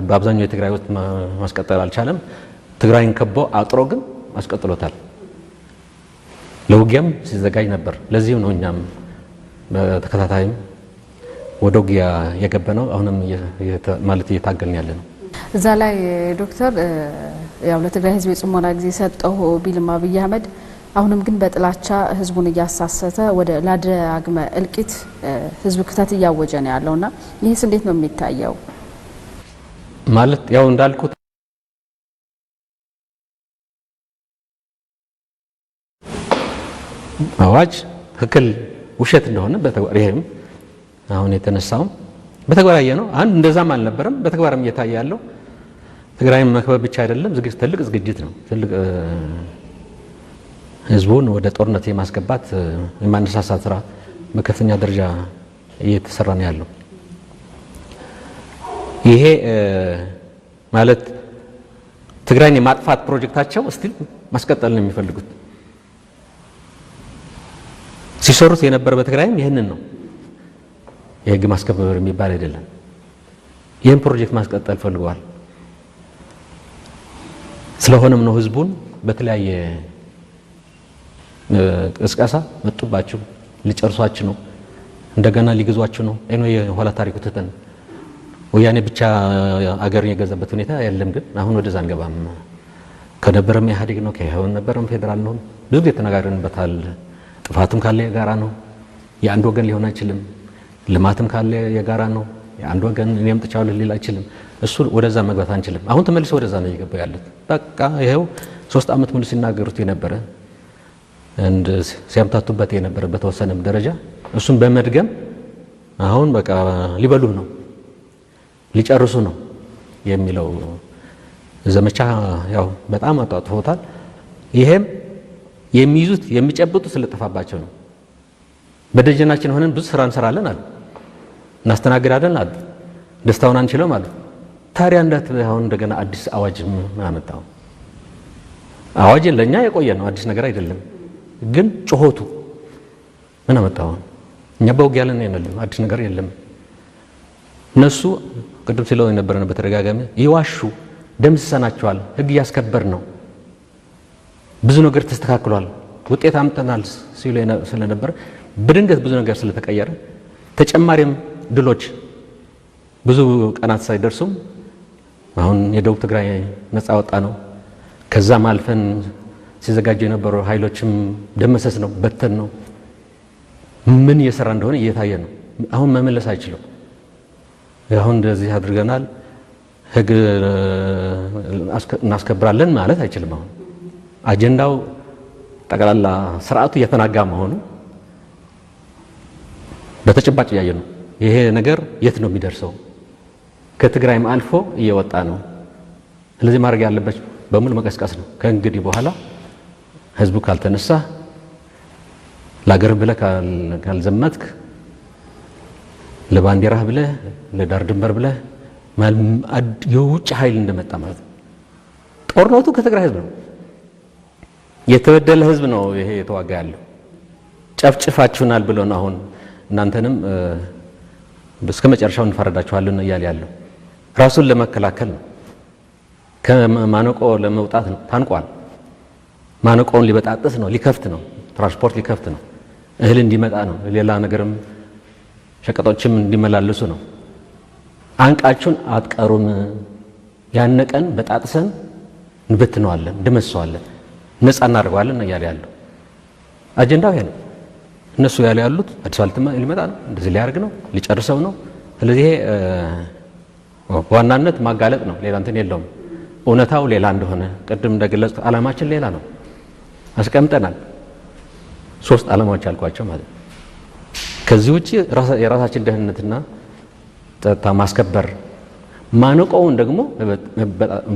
በአብዛኛው የትግራይ ውስጥ ማስቀጠል አልቻለም። ትግራይን ከቦ አጥሮ ግን አስቀጥሎታል። ለውጊያም ሲዘጋጅ ነበር። ለዚህም ነው እኛም በተከታታይም ወደ ውጊያ የገባነው። አሁንም ማለት እየታገልን ያለ ነው። እዛ ላይ ዶክተር ያው ለትግራይ ህዝብ የጽሞና ጊዜ ሰጠው ቢልም አብይ አህመድ አሁንም ግን በጥላቻ ህዝቡን እያሳሰተ ወደ ላዳግመ እልቂት ህዝብ ክተት እያወጀ ነው ያለውና ይህስ እንዴት ነው የሚታየው? ማለት ያው እንዳልኩት አዋጅ ትክክል ውሸት እንደሆነ በተግባር ይሄም አሁን የተነሳውም በተግባር ያየ ነው። አንድ እንደዛም አልነበረም፣ በተግባርም እየታየ ያለው ትግራይን መክበብ ብቻ አይደለም፣ ዝግጅት ትልቅ ዝግጅት ነው። ትልቅ ህዝቡን ወደ ጦርነት የማስገባት የማነሳሳት ስራ በከፍተኛ ደረጃ እየተሰራ ነው ያለው። ይሄ ማለት ትግራይን የማጥፋት ፕሮጀክታቸው still ማስቀጠል ነው የሚፈልጉት። ሲሰሩት የነበረ በትግራይም ይህንን ነው። የህግ ማስከበር የሚባል አይደለም። ይህን ፕሮጀክት ማስቀጠል ፈልገዋል። ስለሆነም ነው ህዝቡን በተለያየ ቅስቀሳ መጡባችሁ፣ ሊጨርሷችሁ ነው፣ እንደገና ሊግዟችሁ ነው። አይኖ የኋላ ታሪኩ ትተን ወያኔ ብቻ አገርን የገዛበት ሁኔታ የለም። ግን አሁን ወደዛ አንገባም። ከነበረም ኢህአዴግ ነው፣ ከነበረም ፌዴራል ነው። ብዙ ጊዜ ተነጋግረንበታል። ጥፋትም ካለ የጋራ ነው፣ የአንድ ወገን ሊሆን አይችልም። ልማትም ካለ የጋራ ነው፣ የአንድ ወገን እኔ አምጥቻለሁ ሊል አይችልም። እሱ ወደዛ መግባት አንችልም። አሁን ተመልሶ ወደዛ ነው እየገባ ያሉት። በቃ ይኸው 3 ዓመት ሙሉ ሲናገሩት የነበረ እንድ ሲያምታቱበት የነበረ በተወሰነም ደረጃ እሱን በመድገም አሁን በቃ ሊበሉህ ነው ሊጨርሱ ነው የሚለው ዘመቻ ያው በጣም አጧጥፎታል። ይሄም የሚይዙት የሚጨብጡት ስለጠፋባቸው ነው። በደጀናችን ሆነን ብዙ ስራ እንሰራለን አሉ፣ እናስተናግዳለን አሉ፣ ደስታውን አንችልም አሉ። ታዲያ እንዳት አሁን እንደገና አዲስ አዋጅ ምን አመጣው? አዋጅ ለኛ የቆየ ነው፣ አዲስ ነገር አይደለም። ግን ጮሆቱ ምን አመጣው? እኛ በውጊያ ላይ ነን፣ አዲስ ነገር የለም። እነሱ ቅድም ሲለው የነበረ ነው በተደጋጋሚ ይዋሹ፣ ደምስሰናቸዋል፣ ህግ እያስከበር ነው፣ ብዙ ነገር ተስተካክሏል፣ ውጤት አምጥተናል ሲሉ ስለነበረ በድንገት ብዙ ነገር ስለተቀየረ ተጨማሪም ድሎች ብዙ ቀናት ሳይደርሱም አሁን የደቡብ ትግራይ ነፃ ወጣ ነው። ከዛም አልፈን ሲዘጋጁ የነበሩ ኃይሎችም ደመሰስ ነው፣ በተን ነው። ምን እየሰራ እንደሆነ እየታየ ነው። አሁን መመለስ አይችልም። አሁን እንደዚህ አድርገናል ህግ እናስከብራለን ማለት አይችልም። አሁን አጀንዳው ጠቅላላ ስርዓቱ እየተናጋ መሆኑ በተጨባጭ እያየ ነው። ይሄ ነገር የት ነው የሚደርሰው? ከትግራይም አልፎ እየወጣ ነው። ስለዚህ ማድረግ ያለበት በሙሉ መቀስቀስ ነው። ከእንግዲህ በኋላ ህዝቡ ካልተነሳ፣ ለሀገር ብለህ ካልዘመትክ፣ ለባንዲራህ ብለህ፣ ለዳር ድንበር ብለህ የውጭ ኃይል እንደመጣ ማለት ነው። ጦርነቱ ከትግራይ ህዝብ ነው። የተበደለ ህዝብ ነው ይሄ የተዋጋ ያለው። ጨፍጭፋችሁናል ብሎ ነው አሁን እናንተንም እስከ መጨረሻው እንፈረዳችኋለን እያለ ያለው። ራሱን ለመከላከል ነው። ከማነቆ ለመውጣት ነው። ታንቋል። ማነቆውን ሊበጣጥስ ነው፣ ሊከፍት ነው፣ ትራንስፖርት ሊከፍት ነው፣ እህል እንዲመጣ ነው፣ ሌላ ነገርም ሸቀጦችም እንዲመላለሱ ነው። አንቃችሁን አትቀሩም፣ ያነቀን በጣጥሰን እንበትነዋለን፣ እንደመስሰዋለን፣ ነፃ እናደርገዋለን እያለ ያለው አጀንዳው ይሄ ነው። እነሱ ያለ ያሉት አዲስ አበባ ሊመጣ ነው፣ እንደዚህ ሊያደርግ ነው፣ ሊጨርሰው ነው። ስለዚህ ይሄ በዋናነት ማጋለጥ ነው፣ ሌላ እንትን የለውም። እውነታው ሌላ እንደሆነ ቅድም እንደገለጽኩት ዓላማችን ሌላ ነው አስቀምጠናል። ሶስት ዓላማዎች ያልኳቸው ማለት ነው። ከዚህ ውጪ የራሳችን ደህንነትና ጸጥታ ማስከበር፣ ማነቆውን ደግሞ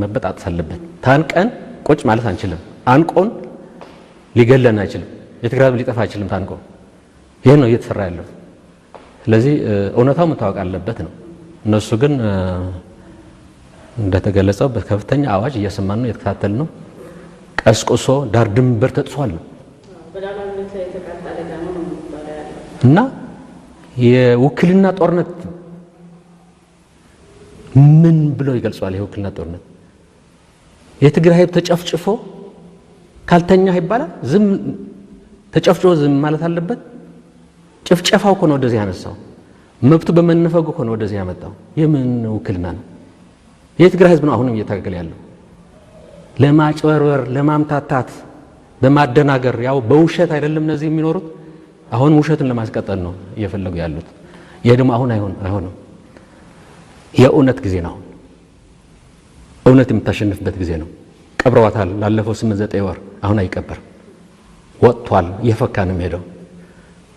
መበጣጠስ አለበት። ታንቀን ቁጭ ማለት አንችልም። አንቆን ሊገለን አይችልም። የትግራይ ሊጠፋ አይችልም ታንቆ። ይህ ነው እየተሰራ ያለው። ስለዚህ እውነታው መታወቅ አለበት ነው። እነሱ ግን እንደተገለጸው በከፍተኛ አዋጅ እየሰማን ነው፣ እየተከታተልን ነው። ቀስቅሶ ዳር ድንበር ተጥሷል ነው እና የውክልና ጦርነት ምን ብለው ይገልጸዋል? የውክልና ጦርነት የትግራይ ህዝብ ተጨፍጭፎ ካልተኛህ ይባላል። ዝም ተጨፍጭፎ ዝም ማለት አለበት? ጭፍጨፋው እኮ ነው ወደዚህ ያነሳው። መብቱ በመነፈጉ እኮ ነው ወደዚህ ያመጣው። የምን ውክልና ነው? የትግራይ ህዝብ ነው አሁንም እየታገለ ያለው ለማጭበርበር፣ ለማምታታት፣ በማደናገር ያው በውሸት አይደለም እነዚህ የሚኖሩት። አሁን ውሸትን ለማስቀጠል ነው እየፈለጉ ያሉት። ይሄ ደግሞ አሁን አይሆንም። የእውነት ጊዜ ነው። እውነት የምታሸንፍበት ጊዜ ነው። ቀብረዋታል ላለፈው 8-9 ወር። አሁን አይቀበርም፣ ወጥቷል፣ እየፈካ ነው የሚሄደው።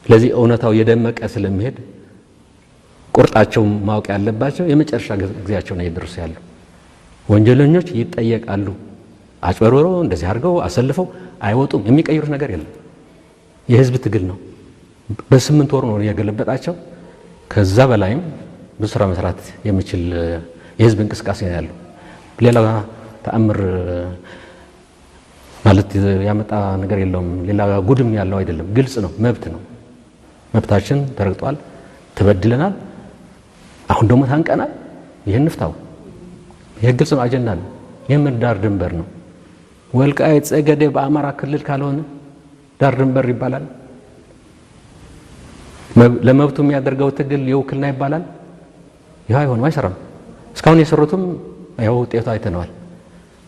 ስለዚህ እውነታው የደመቀ ስለሚሄድ ቁርጣቸው ማወቅ ያለባቸው የመጨረሻ ጊዜያቸው ነው እየደረሱ ያለው። ወንጀለኞች ይጠየቃሉ። አጭበርብረው እንደዚህ አድርገው አሰልፈው አይወጡም። የሚቀይሩት ነገር የለም። የህዝብ ትግል ነው። በ8 ወር ነው የገለበጣቸው። ከዛ በላይም ብዙ ስራ መስራት የሚችል የህዝብ እንቅስቃሴ ነው ያለው። ሌላ ተአምር ማለት ያመጣ ነገር የለውም። ሌላ ጉድም ያለው አይደለም። ግልጽ ነው። መብት ነው። መብታችን ተረግጧል፣ ተበድለናል። አሁን ደግሞ ታንቀናል። ይህን ንፍታው። ይህ ግልጽ ነው። አጀንዳ ነው። ይህ ዳር ድንበር ነው። ወልቃይት ጸገዴ በአማራ ክልል ካልሆነ ዳር ድንበር ይባላል። ለመብቱ የሚያደርገው ትግል የውክልና ይባላል። ይህ አይሆንም፣ አይሰራም። እስካሁን የሰሩትም ያው ውጤቱ አይተነዋል።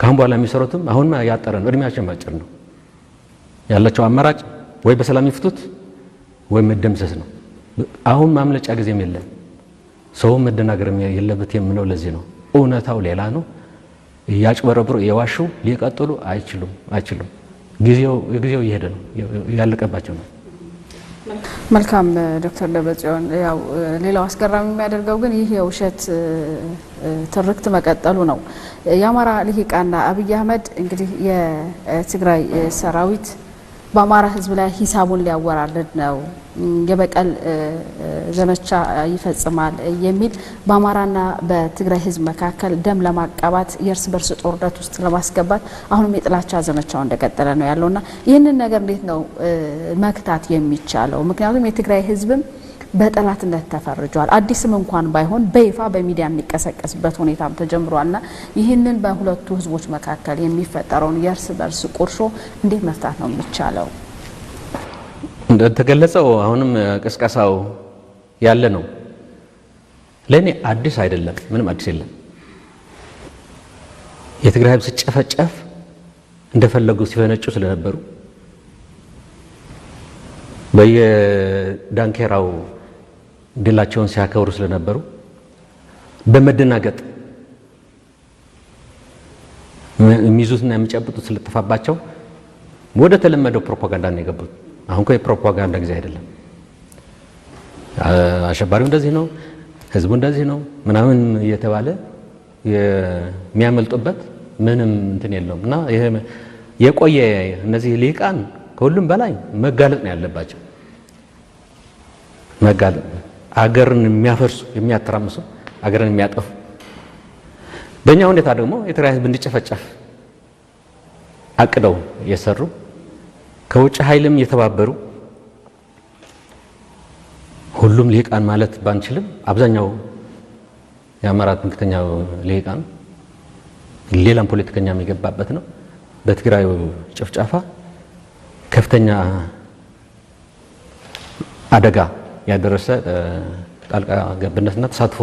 ከአሁን በኋላ የሚሰሩትም አሁን ያጠረ ነው፣ እድሜያቸው አጭር ነው። ያላቸው አማራጭ ወይ በሰላም ይፍቱት ወይ መደምሰስ ነው። አሁን ማምለጫ ጊዜም የለም። ሰውም መደናገር የለበት የምለው ለዚህ ነው። እውነታው ሌላ ነው። እያጭበረብሩ እየዋሹ ሊቀጥሉ አይችሉም አይችሉም። ጊዜው እየሄደ ነው፣ ያለቀባቸው ነው። መልካም ዶክተር ደብረጽዮን፣ ያው ሌላው አስገራሚ የሚያደርገው ግን ይህ የውሸት ትርክት መቀጠሉ ነው። የአማራ ልሂቃና አብይ አህመድ እንግዲህ የትግራይ ሰራዊት በአማራ ሕዝብ ላይ ሂሳቡን ሊያወራርድ ነው፣ የበቀል ዘመቻ ይፈጽማል የሚል በአማራና በትግራይ ሕዝብ መካከል ደም ለማቃባት የእርስ በርስ ጦርነት ውስጥ ለማስገባት አሁንም የጥላቻ ዘመቻው እንደቀጠለ ነው ያለውና ይህንን ነገር እንዴት ነው መክታት የሚቻለው? ምክንያቱም የትግራይ ሕዝብም በጠላትነት ተፈርጇል። አዲስም እንኳን ባይሆን በይፋ በሚዲያ የሚቀሰቀስበት ሁኔታም ተጀምሯልና ይህንን በሁለቱ ህዝቦች መካከል የሚፈጠረውን የእርስ በርስ ቁርሾ እንዴት መፍታት ነው የሚቻለው? እንደተገለጸው አሁንም ቅስቀሳው ያለ ነው። ለእኔ አዲስ አይደለም፣ ምንም አዲስ የለም። የትግራይ ህዝብ ሲጨፈጨፍ እንደፈለጉ ሲፈነጩ ስለነበሩ በየዳንኬራው ድላቸውን ሲያከብሩ ስለነበሩ በመደናገጥ የሚይዙትና የሚጨብጡት ስለጠፋባቸው ወደ ተለመደው ፕሮፓጋንዳ ነው የገቡት። አሁን እኮ የፕሮፓጋንዳ ጊዜ አይደለም። አሸባሪው እንደዚህ ነው፣ ህዝቡ እንደዚህ ነው ምናምን እየተባለ የሚያመልጡበት ምንም እንትን የለውም። እና ይሄ የቆየ እነዚህ ሊቃን ከሁሉም በላይ መጋለጥ ነው ያለባቸው። መጋለጥ አገርን የሚያፈርሱ፣ የሚያተራምሱ፣ አገርን የሚያጠፉ፣ በእኛ ሁኔታ ደግሞ የትግራይ ህዝብ እንዲጨፈጨፍ አቅደው የሰሩ፣ ከውጭ ኃይልም የተባበሩ፣ ሁሉም ሊቃን ማለት ባንችልም አብዛኛው የአማራ ትምክህተኛው ሊቃን ሌላም ፖለቲከኛ የሚገባበት ነው። በትግራዩ ጭፍጨፋ ከፍተኛ አደጋ ያደረሰ ጣልቃ ገብነትና ተሳትፎ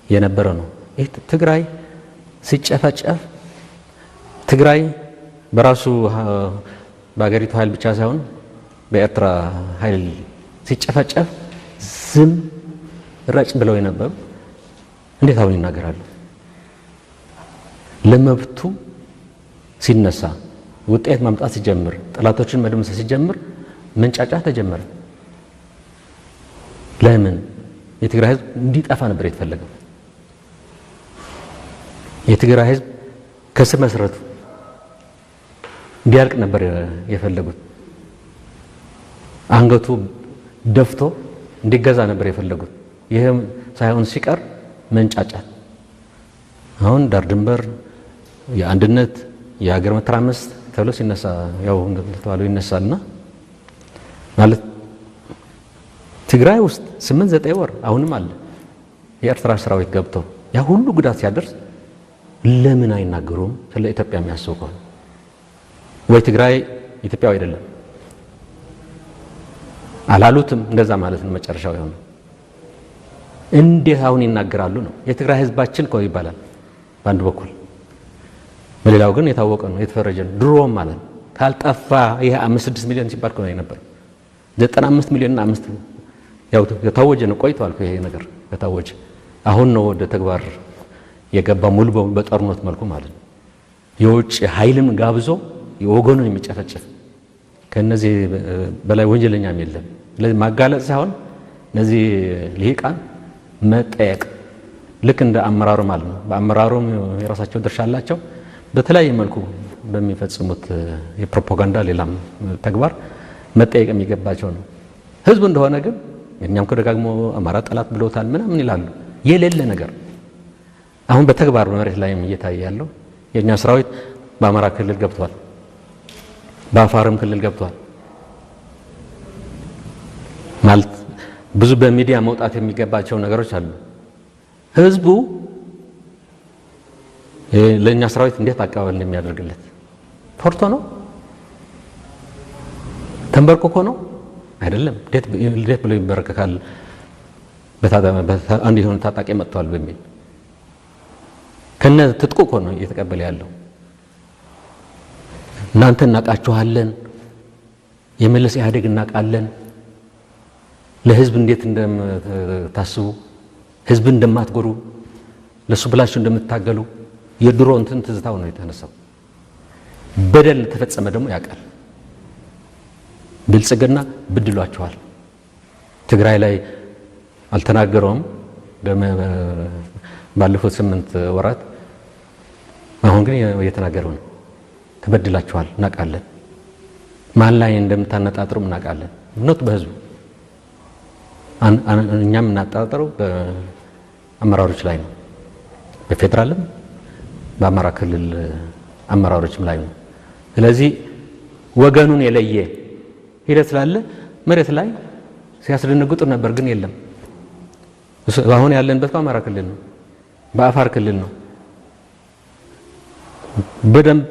የነበረ ነው። ይህ ትግራይ ሲጨፈጨፍ ትግራይ በራሱ በሀገሪቱ ኃይል ብቻ ሳይሆን በኤርትራ ኃይል ሲጨፈጨፍ ዝም ረጭ ብለው የነበሩ እንዴት አሁን ይናገራሉ? ለመብቱ ሲነሳ፣ ውጤት ማምጣት ሲጀምር፣ ጠላቶችን መደምሰስ ሲጀምር መንጫጫት ተጀመረ። ለምን? የትግራይ ህዝብ እንዲጠፋ ነበር የተፈለገው። የትግራይ ህዝብ ከስር መሰረቱ እንዲያልቅ ነበር የፈለጉት። አንገቱ ደፍቶ እንዲገዛ ነበር የፈለጉት። ይህም ሳይሆን ሲቀር መንጫጫት። አሁን ዳር ድንበር፣ የአንድነት፣ የሀገር መተራመስ ተብሎ ሲነሳ ያው እንደተባለው ይነሳልና ማለት ትግራይ ውስጥ 8 9 ወር አሁንም አለ የኤርትራ ሰራዊት ገብተው ያ ሁሉ ጉዳት ሲያደርስ ለምን አይናገሩም? ስለ ኢትዮጵያ የሚያስቡ ከሆነ ወይ ትግራይ ኢትዮጵያዊ አይደለም አላሉትም። እንደዛ ማለት ነው መጨረሻው የሆነው። እንዴት አሁን ይናገራሉ ነው? የትግራይ ህዝባችን እኮ ይባላል በአንድ በኩል፣ በሌላው ግን የታወቀ ነው፣ የተፈረጀ ነው። ድሮም ማለት ነው ካልጠፋ ይሄ 5 6 ሚሊዮን ሲባል እኮ ነው የነበረው። 95 ሚሊዮን እና አምስት ያው የታወጀ ነው፣ ቆይቷል እኮ ይሄ ነገር ከታወጀ። አሁን ነው ወደ ተግባር የገባ ሙሉ በሙሉ በጦርነት መልኩ ማለት ነው። የውጭ ኃይልም ጋብዞ የወገኑን የሚጨፈጭፍ ከነዚህ በላይ ወንጀለኛም የለም። ስለዚህ ማጋለጥ ሳይሆን እነዚህ ልሂቃን መጠየቅ ልክ እንደ አመራሩ ማለት ነው። በአመራሩም የራሳቸው ድርሻ አላቸው። በተለያየ መልኩ በሚፈጽሙት የፕሮፓጋንዳ ሌላም ተግባር መጠየቅ የሚገባቸው ነው። ህዝቡ እንደሆነ ግን እኛም ደጋግሞ አማራ ጠላት ብሎታል ምናምን ይላሉ። የሌለ ነገር አሁን በተግባር በመሬት ላይም እየታየ ያለው የእኛ ሰራዊት በአማራ ክልል ገብቷል፣ በአፋርም ክልል ገብቷል። ማለት ብዙ በሚዲያ መውጣት የሚገባቸው ነገሮች አሉ። ህዝቡ ለእኛ ሰራዊት እንዴት አቀባበል እንደሚያደርግለት ፈርቶ ነው? ተንበርክኮ ነው? አይደለም። እንዴት ብሎ ይንበረከካል? አንድ የሆነ ታጣቂ መጥተዋል በሚል ከነ ትጥቁ እኮ ነው እየተቀበለ ያለው። እናንተ እናውቃችኋለን፣ የመለስ ኢህአዴግ እናውቃለን፣ ለህዝብ እንዴት እንደምታስቡ፣ ህዝብ እንደማትጎሩ፣ ለሱ ብላችሁ እንደምትታገሉ የድሮ እንትን ትዝታው ነው የተነሳው። በደል ተፈጸመ ደግሞ ያውቃል። ብልጽግና ብድሏቸዋል። ትግራይ ላይ አልተናገረውም ባለፉት 8 ወራት። አሁን ግን እየተናገረው ነው። ተበድላችኋል፣ እናውቃለን። ማን ላይ እንደምታነጣጥሩም እናውቃለን። not በህዝቡ፣ እኛም የምናጣጥረው በአመራሮች ላይ ነው። በፌዴራልም በአማራ ክልል አመራሮችም ላይ ነው። ስለዚህ ወገኑን የለየ ሂደት ስላለ መሬት ላይ ሲያስደነግጡ ነበር፣ ግን የለም። አሁን ያለንበት በአማራ ክልል ነው፣ በአፋር ክልል ነው። በደንብ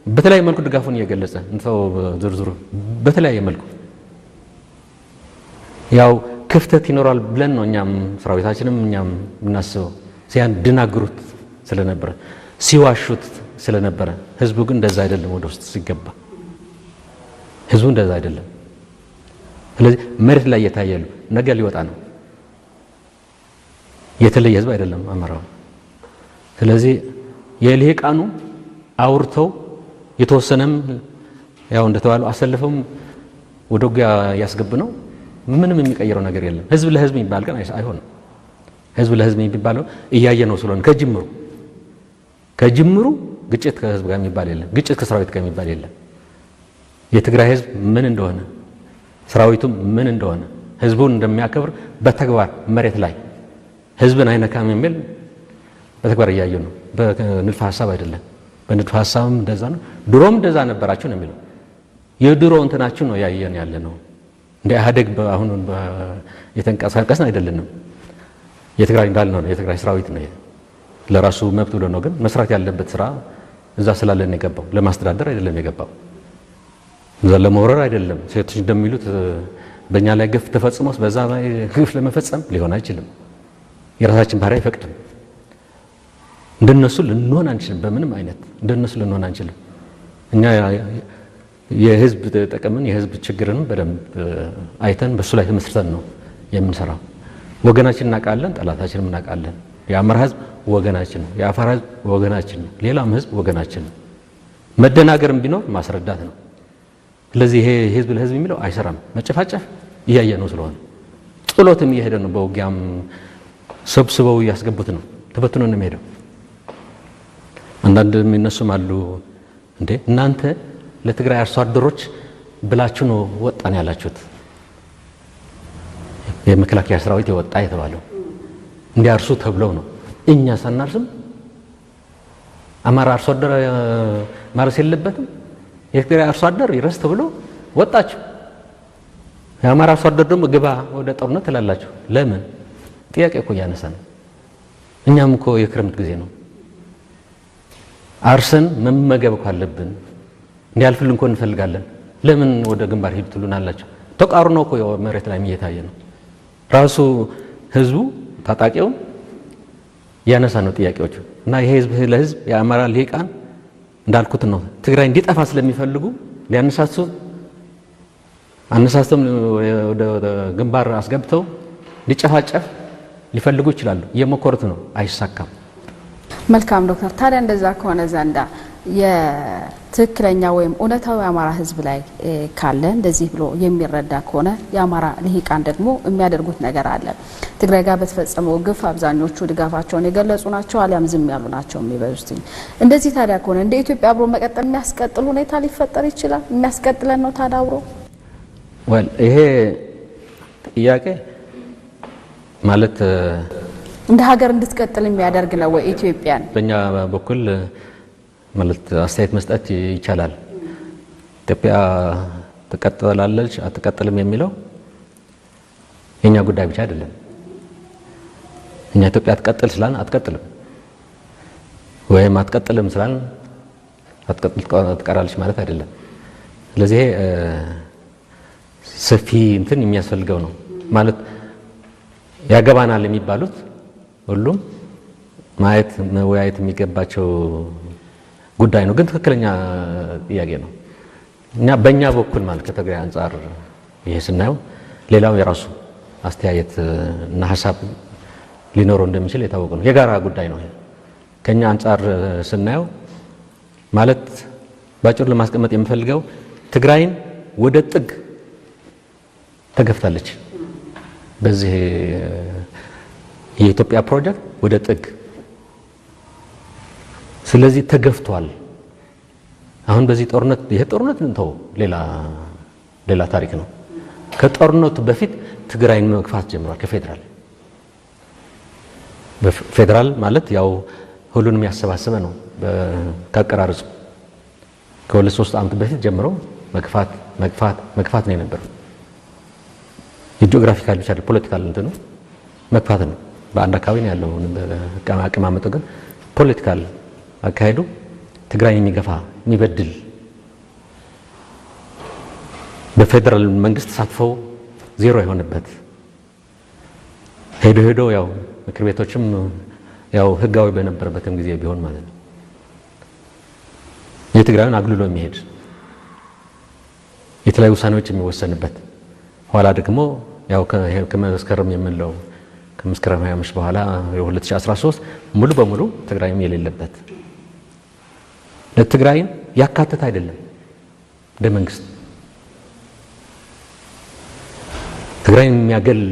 በተለያየ መልኩ ድጋፉን እየገለጸ እንተው ዝርዝሩ በተለያየ መልኩ ያው ክፍተት ይኖራል ብለን ነው እኛም ሰራዊታችንም እኛም የምናስበው፣ ሲያደናግሩት ስለነበረ፣ ሲዋሹት ስለነበረ። ህዝቡ ግን እንደዛ አይደለም። ወደ ውስጥ ሲገባ ህዝቡ እንደዛ አይደለም። ስለዚህ መሬት ላይ እየታየሉ ነገ ሊወጣ ነው። የተለየ ህዝብ አይደለም አማራው። ስለዚህ የልሂቃኑ አውርተው የተወሰነም ያው እንደተባለው አሰልፈውም ወደ ውጊያ ያስገብ ነው። ምንም የሚቀይረው ነገር የለም። ህዝብ ለህዝብ የሚባል ግን አይሆንም። ህዝብ ለህዝብ የሚባለው እያየ ነው ስለሆነ ከጅምሩ ከጅምሩ ግጭት ከህዝብ ጋር የሚባል የለም። ግጭት ከሰራዊት ጋር የሚባል የለም። የትግራይ ህዝብ ምን እንደሆነ፣ ሰራዊቱም ምን እንደሆነ፣ ህዝቡን እንደሚያከብር በተግባር መሬት ላይ ህዝብን አይነካም የሚል በተግባር እያዩ ነው። በንድፈ ሀሳብ አይደለም። በንድፈ ሀሳብም እንደዛ ነው። ድሮም እንደዛ ነበራችሁ ነው የሚለው። የድሮ እንትናችሁ ነው ያየን ያለ ነው። እንደ ኢህአዴግ አሁን የተንቀሳቀስን አይደለንም። የትግራይ እንዳልነው ነው። የትግራይ ሰራዊት ነው ለራሱ መብት ብሎ ነው። ግን መስራት ያለበት ስራ እዛ ስላለን የገባው ለማስተዳደር አይደለም የገባው፣ እዛ ለመውረር አይደለም። ሴቶች እንደሚሉት በእኛ ላይ ግፍ ተፈጽሞስ በዛ ላይ ግፍ ለመፈጸም ሊሆን አይችልም። የራሳችን ባህሪ አይፈቅድም። እንደነሱ ልንሆን አንችልም። በምንም አይነት እንደነሱ ልንሆን አንችልም። እኛ የህዝብ ጥቅምን የህዝብ ችግርን በደንብ አይተን በሱ ላይ ተመስርተን ነው የምንሰራው። ወገናችን እናውቃለን፣ ጠላታችንም እናውቃለን። የአማራ ህዝብ ወገናችን ነው። የአፋር ህዝብ ወገናችን ነው። ሌላም ህዝብ ወገናችን ነው። መደናገርም ቢኖር ማስረዳት ነው። ስለዚህ ይሄ ህዝብ ለህዝብ የሚለው አይሰራም። መጨፋጨፍ እያየ ነው ስለሆነ ጥሎትም እየሄደ ነው። በውጊያም ሰብስበው እያስገቡት ነው። ተበትኖ ነው የሚሄደው። አንዳንድ የሚነሱም አሉ። እንዴ እናንተ ለትግራይ አርሶ አደሮች ብላችሁ ነው ወጣን ያላችሁት። የመከላከያ ሰራዊት የወጣ የተባለው እንዲያርሱ ተብለው ነው። እኛ ሳናርስም አማራ አርሶ አደር ማረስ የለበትም፣ የትግራይ አርሶ አደር ይረስ ተብሎ ወጣችሁ። የአማራ አርሶ አደር ደግሞ ግባ ወደ ጦርነት ትላላችሁ። ለምን? ጥያቄ እኮ እያነሳ ነው። እኛም እኮ የክረምት ጊዜ ነው፣ አርሰን መመገብ እኮ አለብን። እንዲያልፍልን እኮ እንፈልጋለን። ለምን ወደ ግንባር ሂዱ ትሉናላችሁ? ተቃርኖ እኮ መሬት ላይ እየታየ ነው። ራሱ ህዝቡ ታጣቂው ያነሳ ነው ጥያቄዎቹ። እና ይሄ ህዝብ ለህዝብ የአማራ ልሂቃን እንዳልኩት ነው። ትግራይ እንዲጠፋ ስለሚፈልጉ ሊያነሳሱ አነሳስተም ወደ ግንባር አስገብተው ሊጨፋጨፍ ሊፈልጉ ይችላሉ። እየሞከሩት ነው፣ አይሳካም። መልካም ዶክተር፣ ታዲያ እንደዛ ከሆነ ዘንዳ የትክክለኛ ወይም እውነታዊ የአማራ ህዝብ ላይ ካለ እንደዚህ ብሎ የሚረዳ ከሆነ የአማራ ልሂቃን ደግሞ የሚያደርጉት ነገር አለ። ትግራይ ጋር በተፈጸመው ግፍ አብዛኞቹ ድጋፋቸውን የገለጹ ናቸው፣ አሊያም ዝም ያሉ ናቸው የሚበዙት። እንደዚህ ታዲያ ከሆነ እንደ ኢትዮጵያ አብሮ መቀጠል የሚያስቀጥል ሁኔታ ሊፈጠር ይችላል? የሚያስቀጥለን ነው ታዲያ አብሮ? ይሄ ጥያቄ ማለት እንደ ሀገር እንድትቀጥል የሚያደርግ ነው ወይ ኢትዮጵያን? በእኛ በኩል ማለት አስተያየት መስጠት ይቻላል። ኢትዮጵያ ትቀጥላለች አትቀጥልም የሚለው የኛ ጉዳይ ብቻ አይደለም። እኛ ኢትዮጵያ አትቀጥል ስላልን አትቀጥልም፣ ወይም አትቀጥልም ስላልን አትቀጥል ትቀራለች ማለት አይደለም። ስለዚህ ሰፊ እንትን የሚያስፈልገው ነው ማለት ያገባናል የሚባሉት ሁሉም ማየት መወያየት የሚገባቸው ጉዳይ ነው። ግን ትክክለኛ ጥያቄ ነው። እኛ በእኛ በኩል ማለት ከትግራይ አንጻር ይሄ ስናየው ሌላው የራሱ አስተያየት እና ሀሳብ ሊኖረው እንደሚችል የታወቀ ነው። የጋራ ጉዳይ ነው። ከኛ አንጻር ስናየው ማለት ባጭሩ ለማስቀመጥ የምፈልገው ትግራይን ወደ ጥግ ተገፍታለች። በዚህ የኢትዮጵያ ፕሮጀክት ወደ ጥግ ስለዚህ ተገፍቷል። አሁን በዚህ ጦርነት ይሄ ጦርነት እንተው ሌላ ታሪክ ነው። ከጦርነቱ በፊት ትግራይን መግፋት ጀምሯል። ከፌዴራል ፌዴራል ማለት ያው ሁሉንም ያሰባሰበ ነው። ከአቀራረጹ ከሁለት ሶስት ዓመት በፊት ጀምሮ መግፋት መግፋት መግፋት ነው የነበረው። የ geographical ብቻ political እንትኑ መግፋት ነው። በአንድ አካባቢ ነው ያለው አቀማመጡ፣ ግን political አካሄዱ ትግራይን የሚገፋ የሚበድል በፌዴራል መንግስት ተሳትፈው ዜሮ የሆነበት ሄዶ ሄዶ ያው ምክር ቤቶችም ያው ህጋዊ በነበረበትም ጊዜ ቢሆን ማለት ነው የትግራይን አግልሎ የሚሄድ የተለያዩ ውሳኔዎች የሚወሰንበት ኋላ ደግሞ ያው ከመስከረም የምንለው ከመስከረም 25 በኋላ የ2013 ሙሉ በሙሉ ትግራይም የሌለበት ለትግራይን ያካተተ አይደለም። እንደ መንግስት ትግራይን የሚያገል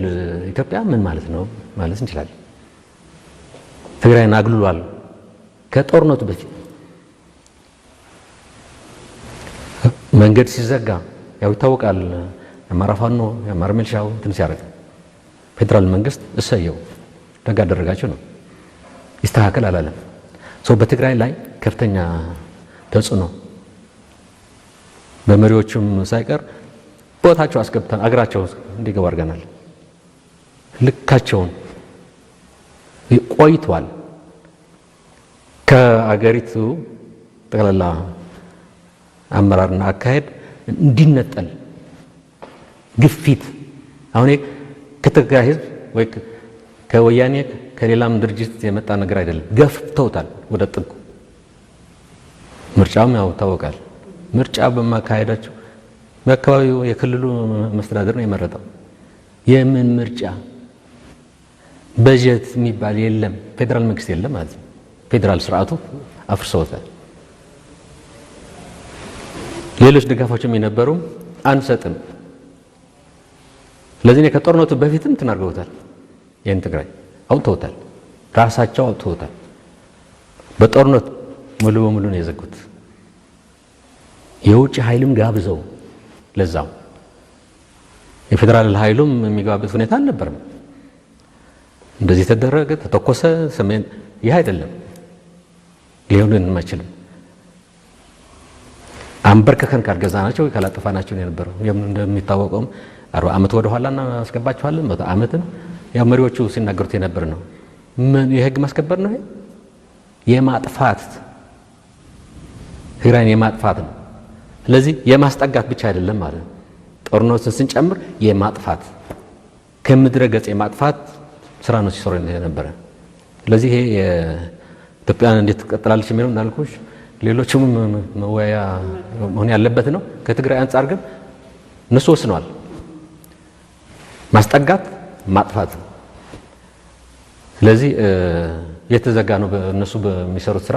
ኢትዮጵያ ምን ማለት ነው ማለት እንችላለን። ትግራይን አግልሏል ከጦርነቱ በፊት። መንገድ ሲዘጋ ያው ይታወቃል። የአማራ ፋኖ የአማራ ሚሊሻው እንትን ሲያደርግ ፌዴራል መንግስት እሰየው ደግ አደረጋቸው ነው፣ ይስተካከል አላለም። So በትግራይ ላይ ከፍተኛ ተጽዕኖ በመሪዎቹም ሳይቀር ቦታቸው አስገብተን አገራቸው እንዲገቡ አድርገናል። ልካቸውን ቆይቷል። ከአገሪቱ ጠቅላላ አመራርና አካሄድ እንዲነጠል ግፊት አሁን ከትግራይ ህዝብ ወይ ከወያኔ ከሌላም ድርጅት የመጣ ነገር አይደለም። ገፍተውታል ወደ ጥጉ። ምርጫውም ያው ይታወቃል። ምርጫ በማካሄዳቸው በአካባቢው የክልሉ መስተዳደር ነው የመረጠው። የምን ምርጫ? በጀት የሚባል የለም፣ ፌዴራል መንግስት የለም ማለት ነው። ፌዴራል ስርዓቱ አፍርሰውታል። ሌሎች ድጋፎችም የነበሩም አንሰጥም። ስለዚህ ከጦርነቱ በፊትም እንትን አድርገውታል። ይህን ትግራይ አውጥተውታል፣ ራሳቸው አውጥተውታል። በጦርነት ሙሉ በሙሉ ነው የዘጉት። የውጭ ኃይልም ጋብዘው ለዛው የፌዴራል ኃይሉም የሚገባበት ሁኔታ አልነበረም። እንደዚህ ተደረገ፣ ተተኮሰ፣ ሰሜን ይህ አይደለም ሊሆን አይችልም። አንበርከከን ካልገዛናቸው ካላጠፋናቸው ነው የነበረው። እንደሚታወቀውም 40 ዓመት ወደ ኋላ እናስገባቸዋለን። 100 ዓመትም ያው መሪዎቹ ሲናገሩት የነበር ነው። ምን የህግ ማስከበር ነው? የማጥፋት ትግራይን የማጥፋት ነው። ስለዚህ የማስጠጋት ብቻ አይደለም ማለት ነው። ጦርነቱን ስንጨምር የማጥፋት ከምድረ ገጽ የማጥፋት ስራ ነው ሲሰሩ የነበረ። ስለዚህ ይሄ ኢትዮጵያን እንዴት ትቀጥላለች የሚለው እንዳልኩሽ ሌሎችም መወያያ መሆን ያለበት ነው። ከትግራይ አንጻር ግን እነሱ ወስነዋል። ማስጠጋት፣ ማጥፋት። ስለዚህ የተዘጋ ነው በእነሱ በሚሰሩት ስራ።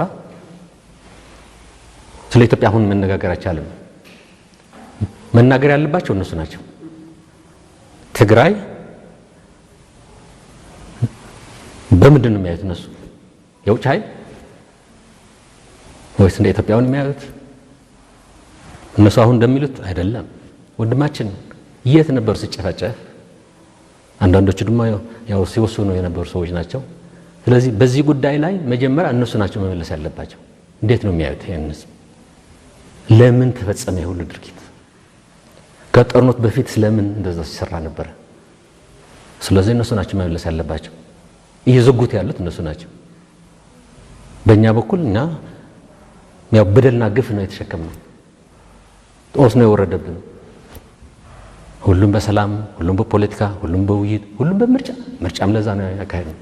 ስለ ኢትዮጵያ አሁን መነጋገር አይቻልም። መናገር ያለባቸው እነሱ ናቸው። ትግራይ በምንድን ነው የሚያዩት እነሱ? የውጭ ኃይል ወይስ እንደ ኢትዮጵያውን የሚያዩት? እነሱ አሁን እንደሚሉት አይደለም። ወንድማችን የት ነበሩ ሲጨፈጨፍ? አንዳንዶቹ ደግሞ ያው ሲወስኑ የነበሩ ሰዎች ናቸው። ስለዚህ በዚህ ጉዳይ ላይ መጀመሪያ እነሱ ናቸው መመለስ ያለባቸው። እንዴት ነው የሚያዩት ይሄን ህዝብ? ለምን ተፈጸመ የሁሉ ድርጊት? ከጦርነት በፊት ስለምን እንደዛ ሲሰራ ነበረ? ስለዚህ እነሱ ናቸው መመለስ ያለባቸው። እየዘጉት ያሉት እነሱ ናቸው። በእኛ በኩል እኛ ያው በደልና ግፍ ነው የተሸከምነው፣ ጦስ ነው የወረደብን። ሁሉም በሰላም፣ ሁሉም በፖለቲካ፣ ሁሉም በውይይት፣ ሁሉም በምርጫ። ምርጫም ለዛ ነው ያካሄድነው።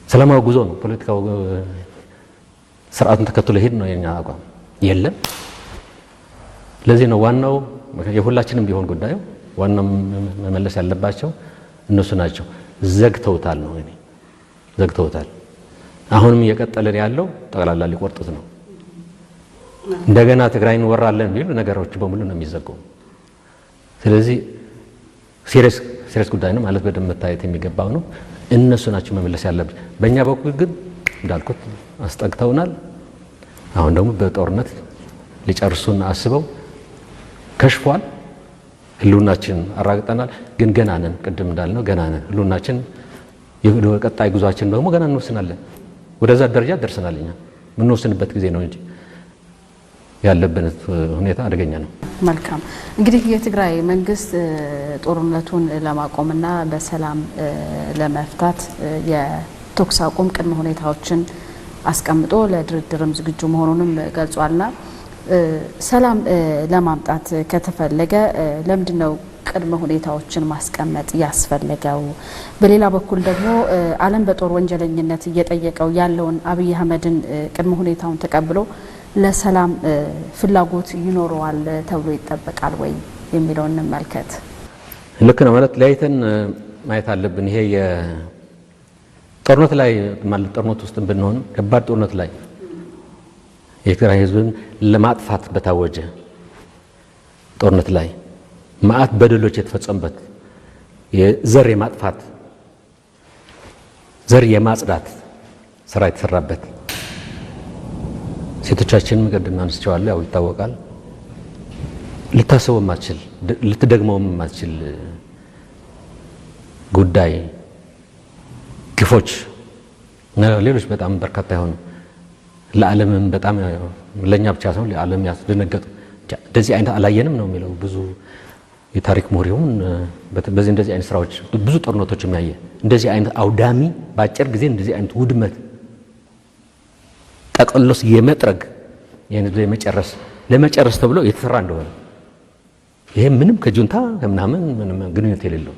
ሰላማዊ ጉዞ ነው። ፖለቲካው ስርዓቱን ተከትሎ ሄድ ነው የኛ አቋም። የለም ለዚህ ነው ዋናው የሁላችንም ቢሆን ጉዳዩ ዋናው መመለስ ያለባቸው እነሱ ናቸው። ዘግተውታል ነው እኔ ዘግተውታል። አሁንም እየቀጠለን ያለው ጠቅላላ ሊቆርጡት ነው። እንደገና ትግራይን እንወራለን ቢሉ ነገሮች በሙሉ ነው የሚዘጋው። ስለዚህ serious ጉዳይ ነው ማለት በደንብ መታየት የሚገባው ነው። እነሱ ናቸው መመለስ ያለብን። በእኛ በኩል ግን እንዳልኩት አስጠግተውናል። አሁን ደግሞ በጦርነት ሊጨርሱን አስበው ከሽፏል። ህልውናችን አራግጠናል። ግን ገና ነን፣ ቅድም እንዳልነው ገና ነን። ህልውናችን የቀጣይ ጉዟችን ደግሞ ገና እንወስናለን። ወደዛ ደረጃ ደርሰናል። እኛ የምንወስንበት ጊዜ ነው እንጂ ያለብን ሁኔታ አደገኛ ነው። መልካም እንግዲህ የትግራይ መንግስት ጦርነቱን ለማቆምና በሰላም ለመፍታት የተኩስ አቁም ቅድመ ሁኔታዎችን አስቀምጦ ለድርድርም ዝግጁ መሆኑንም ገልጿልና ሰላም ለማምጣት ከተፈለገ ለምንድን ነው ቅድመ ሁኔታዎችን ማስቀመጥ ያስፈለገው? በሌላ በኩል ደግሞ ዓለም በጦር ወንጀለኝነት እየጠየቀው ያለውን አብይ አህመድን ቅድመ ሁኔታውን ተቀብሎ ለሰላም ፍላጎት ይኖረዋል ተብሎ ይጠበቃል ወይ የሚለውን እንመልከት። ልክ ነው ማለት ለያይተን ማየት አለብን። ይሄ የጦርነት ላይ ማለት ጦርነት ውስጥ ብንሆን ከባድ ጦርነት ላይ የትግራይ ህዝብን ለማጥፋት በታወጀ ጦርነት ላይ መዓት በደሎች የተፈጸሙበት የዘር የማጥፋት ዘር የማጽዳት ስራ የተሰራበት ሴቶቻችንም ቅድም አንስቼዋለሁ፣ ያው ይታወቃል። ልታስበው የማትችል፣ ልትደግመው የማትችል ጉዳይ፣ ግፎች፣ ሌሎች በጣም በርካታ የሆኑ፣ ለዓለምም በጣም፣ ለእኛ ብቻ ሳይሆን ለዓለም ያስደነገጡ፣ እንደዚህ አይነት አላየንም ነው የሚለው ብዙ የታሪክ ምሁር ይሁን፣ በዚህ እንደዚህ አይነት ስራዎች ብዙ ጦርነቶች የሚያየ፣ እንደዚህ አይነት አውዳሚ፣ በአጭር ጊዜ እንደዚህ አይነት ውድመት፣ ጠቅልሎስ የመጥረግ፣ የመጨረስ፣ ለመጨረስ ተብሎ የተሰራ እንደሆነ፣ ይሄ ምንም ከጁንታ ከምናምን ምንም ግንኙነት የሌለው፣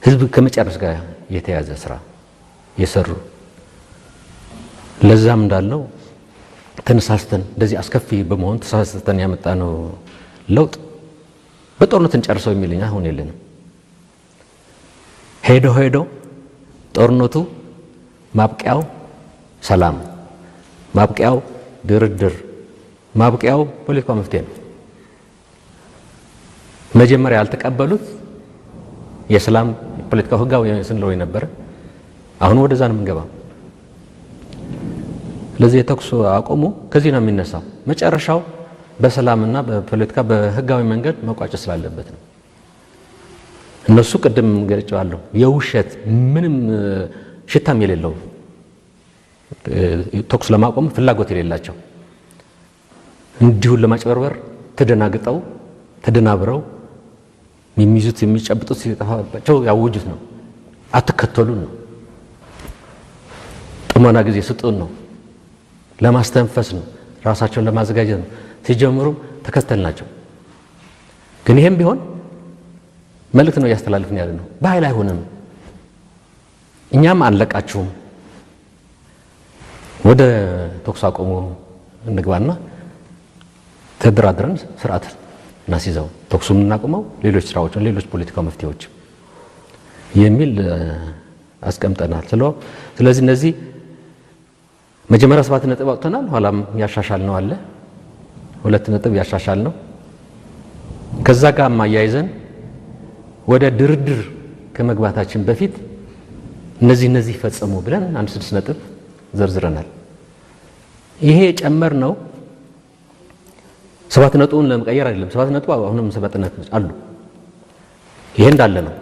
ህዝብ ከመጨረስ ጋር የተያዘ ስራ የሰሩ፣ ለዛም እንዳልነው ተነሳስተን፣ እንደዚህ አስከፊ በመሆን ተነሳስተን ያመጣነው ለውጥ በጦርነት እንጨርሰው የሚል እኛ አሁን የለንም። ሄዶ ሄዶ ጦርነቱ ማብቂያው ሰላም፣ ማብቂያው ድርድር፣ ማብቂያው ፖለቲካ መፍትሄ ነው። መጀመሪያ ያልተቀበሉት የሰላም ፖለቲካው ህጋዊ ስንለው የነበረ፣ አሁን ወደዛ ነው የምንገባው። ለዚህ የተኩስ አቁሙ ከዚህ ነው የሚነሳው። መጨረሻው በሰላምና በፖለቲካ በህጋዊ መንገድ መቋጨት ስላለበት ነው። እነሱ ቅድም ገልጬዋለሁ፣ የውሸት፣ ምንም ሽታም የሌለው፣ ተኩስ ለማቆም ፍላጎት የሌላቸው፣ እንዲሁን ለማጭበርበር ተደናግጠው ተደናብረው የሚይዙት የሚጨብጡት ሲጠፋባቸው ያወጁት ነው። አትከተሉን ነው። ጥሞና ጊዜ ስጡን ነው። ለማስተንፈስ ነው። ራሳቸውን ለማዘጋጀት ነው። ሲጀምሩም ተከተል ናቸው። ግን ይሄም ቢሆን መልእክት ነው እያስተላልፍን ያለ ነው። በኃይል አይሆንም። እኛም አንለቃችሁም። ወደ ተኩስ አቁሙ እንግባና ተደራድረን ስርዓት እናስይዘው፣ ተኩሱን እናቁመው፣ ሌሎች ስራዎችን፣ ሌሎች ፖለቲካዊ መፍትሄዎች የሚል አስቀምጠናል። ስለዚህ እነዚህ መጀመሪያ 7 ነጥብ አውጥተናል። ኋላም ያሻሻል ነው አለ፣ 2 ነጥብ ያሻሻል ነው። ከዛ ጋር አያይዘን ወደ ድርድር ከመግባታችን በፊት እነዚህ እነዚህ ፈጽሙ ብለን አንድ 6 ነጥብ ዘርዝረናል። ይሄ የጨመር ነው 7 ነጥቡን ለመቀየር አይደለም። 7 ነጥቡ አሁንም 7 ነጥብ አሉ። ይሄ እንዳለ ነው።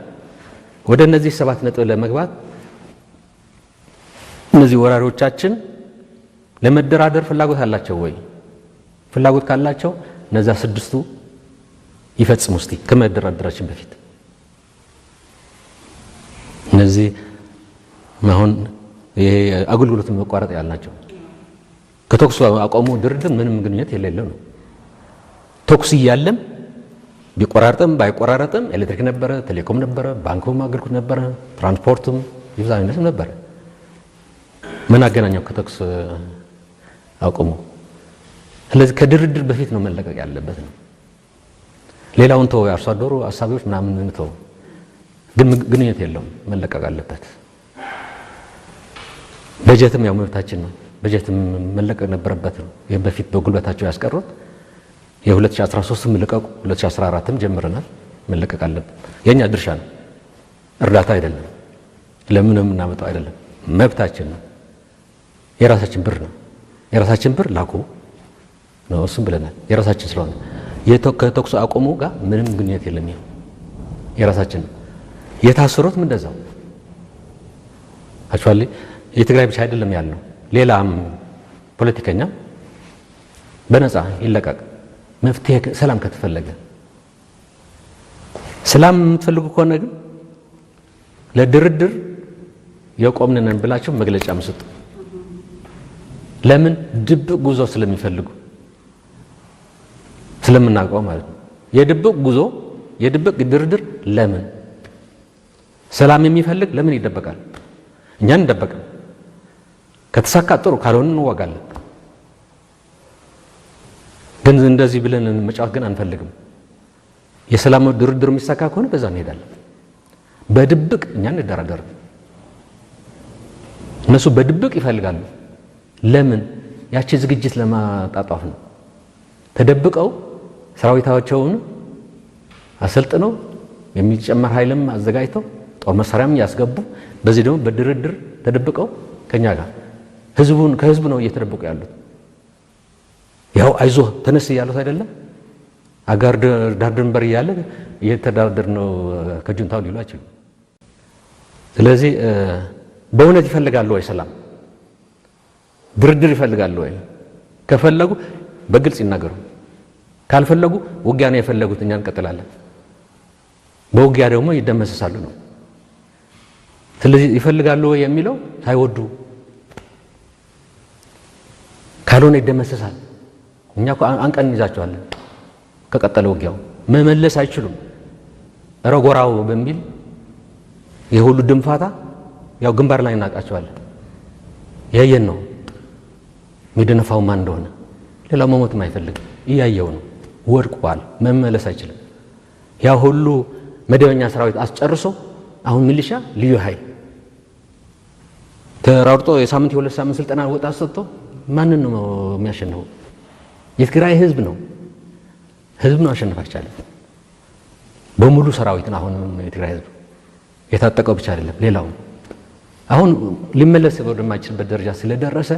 ወደ እነዚህ 7 ነጥብ ለመግባት እነዚህ ወራሪዎቻችን ለመደራደር ፍላጎት አላቸው ወይ? ፍላጎት ካላቸው እነዛ ስድስቱ ይፈጽሙ እስቲ ከመደራደራችን በፊት። እነዚህ አሁን ይሄ አገልግሎትን መቋረጥ ያልናቸው ከተኩስ አቆሙ ድርድር ምንም ግንኙነት የሌለው ነው። ተኩስ እያለም ቢቆራረጥም ባይቆራረጥም ኤሌክትሪክ ነበረ፣ ቴሌኮም ነበረ፣ ባንኩም አገልግሎት ነበረ፣ ትራንስፖርትም ይብዛ አይነትም ነበረ። ምን አገናኘው ከተኩስ አቁሙ? ስለዚህ ከድርድር በፊት ነው መለቀቅ ያለበት ነው። ሌላውን ተው፣ አርሶ አደሩ አሳቢዎች ምናምን ተው፣ ግን ግንኙነት የለውም፣ መለቀቅ አለበት። በጀትም ያው መብታችን ነው። በጀትም መለቀቅ ነበረበት ነው። ይህም በፊት በጉልበታቸው ያስቀሩት የ2013ም ልቀቁ፣ 2014ም ጀምረናል፣ መለቀቅ አለበት። የኛ ድርሻ ነው፣ እርዳታ አይደለም፣ ለምን የምናመጣው አይደለም፣ መብታችን ነው። የራሳችን ብር ነው። የራሳችን ብር ላኩ ነው፣ እሱም ብለናል። የራሳችን ስለሆነ ከተኩስ አቁሙ ጋር ምንም ግንኙነት የለም። ይኸው የራሳችን ነው። የታሰሩትም እንደዛው። Actually የትግራይ ብቻ አይደለም ያልነው፣ ሌላም ፖለቲከኛ በነፃ ይለቀቅ። መፍትሄ ሰላም ከተፈለገ፣ ሰላም የምትፈልጉ ከሆነ ግን ለድርድር የቆምን ነን ብላችሁ መግለጫ ስጡ። ለምን? ድብቅ ጉዞ ስለሚፈልጉ፣ ስለምናውቀው ማለት ነው። የድብቅ ጉዞ፣ የድብቅ ድርድር ለምን? ሰላም የሚፈልግ ለምን ይደበቃል? እኛ እንደበቅም። ከተሳካ ጥሩ፣ ካልሆነ እንዋጋለን። ግን እንደዚህ ብለን መጫወት ግን አንፈልግም። የሰላም ድርድር የሚሳካ ከሆነ በዛ እንሄዳለን። በድብቅ እኛ እንደራደርም። እነሱ በድብቅ ይፈልጋሉ። ለምን? ያቺ ዝግጅት ለማጣጣፍ ነው። ተደብቀው ሰራዊታቸውን አሰልጥነው፣ የሚጨመር ኃይልም አዘጋጅተው፣ ጦር መሳሪያም ያስገቡ፣ በዚህ ደግሞ በድርድር ተደብቀው ከኛ ጋር ህዝቡን ከህዝቡ ነው እየተደበቁ ያሉት። ያው አይዞህ ተነስ እያሉት አይደለም። አጋር ዳር ድንበር እያለ እየተደራደር ነው ከጁንታው ሊሉ አይችሉም። ስለዚህ በእውነት ይፈልጋሉ ወይ ሰላም ድርድር ይፈልጋሉ ወይ? ከፈለጉ በግልጽ ይናገሩ። ካልፈለጉ ውጊያ ነው የፈለጉት፣ እኛ እንቀጥላለን። በውጊያ ደግሞ ይደመሰሳሉ ነው። ስለዚህ ይፈልጋሉ ወይ የሚለው ሳይወዱ ካልሆነ ይደመሰሳል። እኛ እኮ አንቀን እንይዛቸዋለን። ከቀጠለ ውጊያው መመለስ አይችሉም። ረጎራው በሚል የሁሉ ድንፋታ ያው ግንባር ላይ እናውቃቸዋለን። ያየን ነው የሚደነፋው ማን እንደሆነ። ሌላው መሞትም አይፈልግም፣ እያየው ነው። ወድቋል፣ መመለስ አይችልም። ያ ሁሉ መደበኛ ሰራዊት አስጨርሶ አሁን ሚሊሻ ልዩ ኃይል ተራርጦ የሳምንት የሁለት ሳምንት ስልጠና ወጣት ሰጥቶ ማንን ነው የሚያሸንፈው? የትግራይ ህዝብ ነው። ህዝብ ነው አሸንፍ አይቻልም። በሙሉ ሰራዊትን አሁንም የትግራይ ህዝብ የታጠቀው ብቻ አይደለም፣ ሌላው አሁን ሊመለስ ወደማይችልበት ደረጃ ስለደረሰ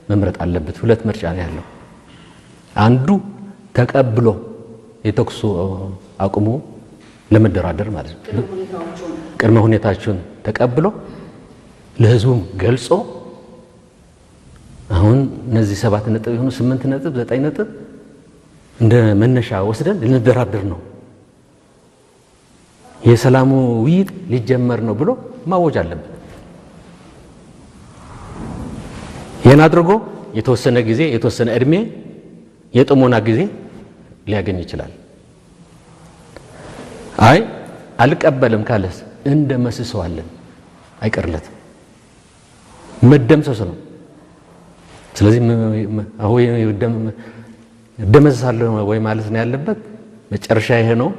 መምረጥ አለበት። ሁለት ምርጫ ነው ያለው። አንዱ ተቀብሎ የተኩሱ አቁሞ ለመደራደር ማለት ነው። ቅድመ ሁኔታዎቹን ተቀብሎ ለህዝቡም ገልጾ አሁን እነዚህ 7 ነጥብ የሆኑ 8 ነጥብ 9 ነጥብ እንደ መነሻ ወስደን ልንደራደር ነው፣ የሰላሙ ውይይት ሊጀመር ነው ብሎ ማወጅ አለበት። ይህን አድርጎ የተወሰነ ጊዜ የተወሰነ እድሜ የጥሞና ጊዜ ሊያገኝ ይችላል። አይ አልቀበልም ካለስ እንደመስሰዋለን፣ አይቀርለትም፣ መደምሰስ ነው። ስለዚህ አሁን ደመሰሳለሁ ወይ ማለት ነው ያለበት። መጨረሻ ይሄ ነው።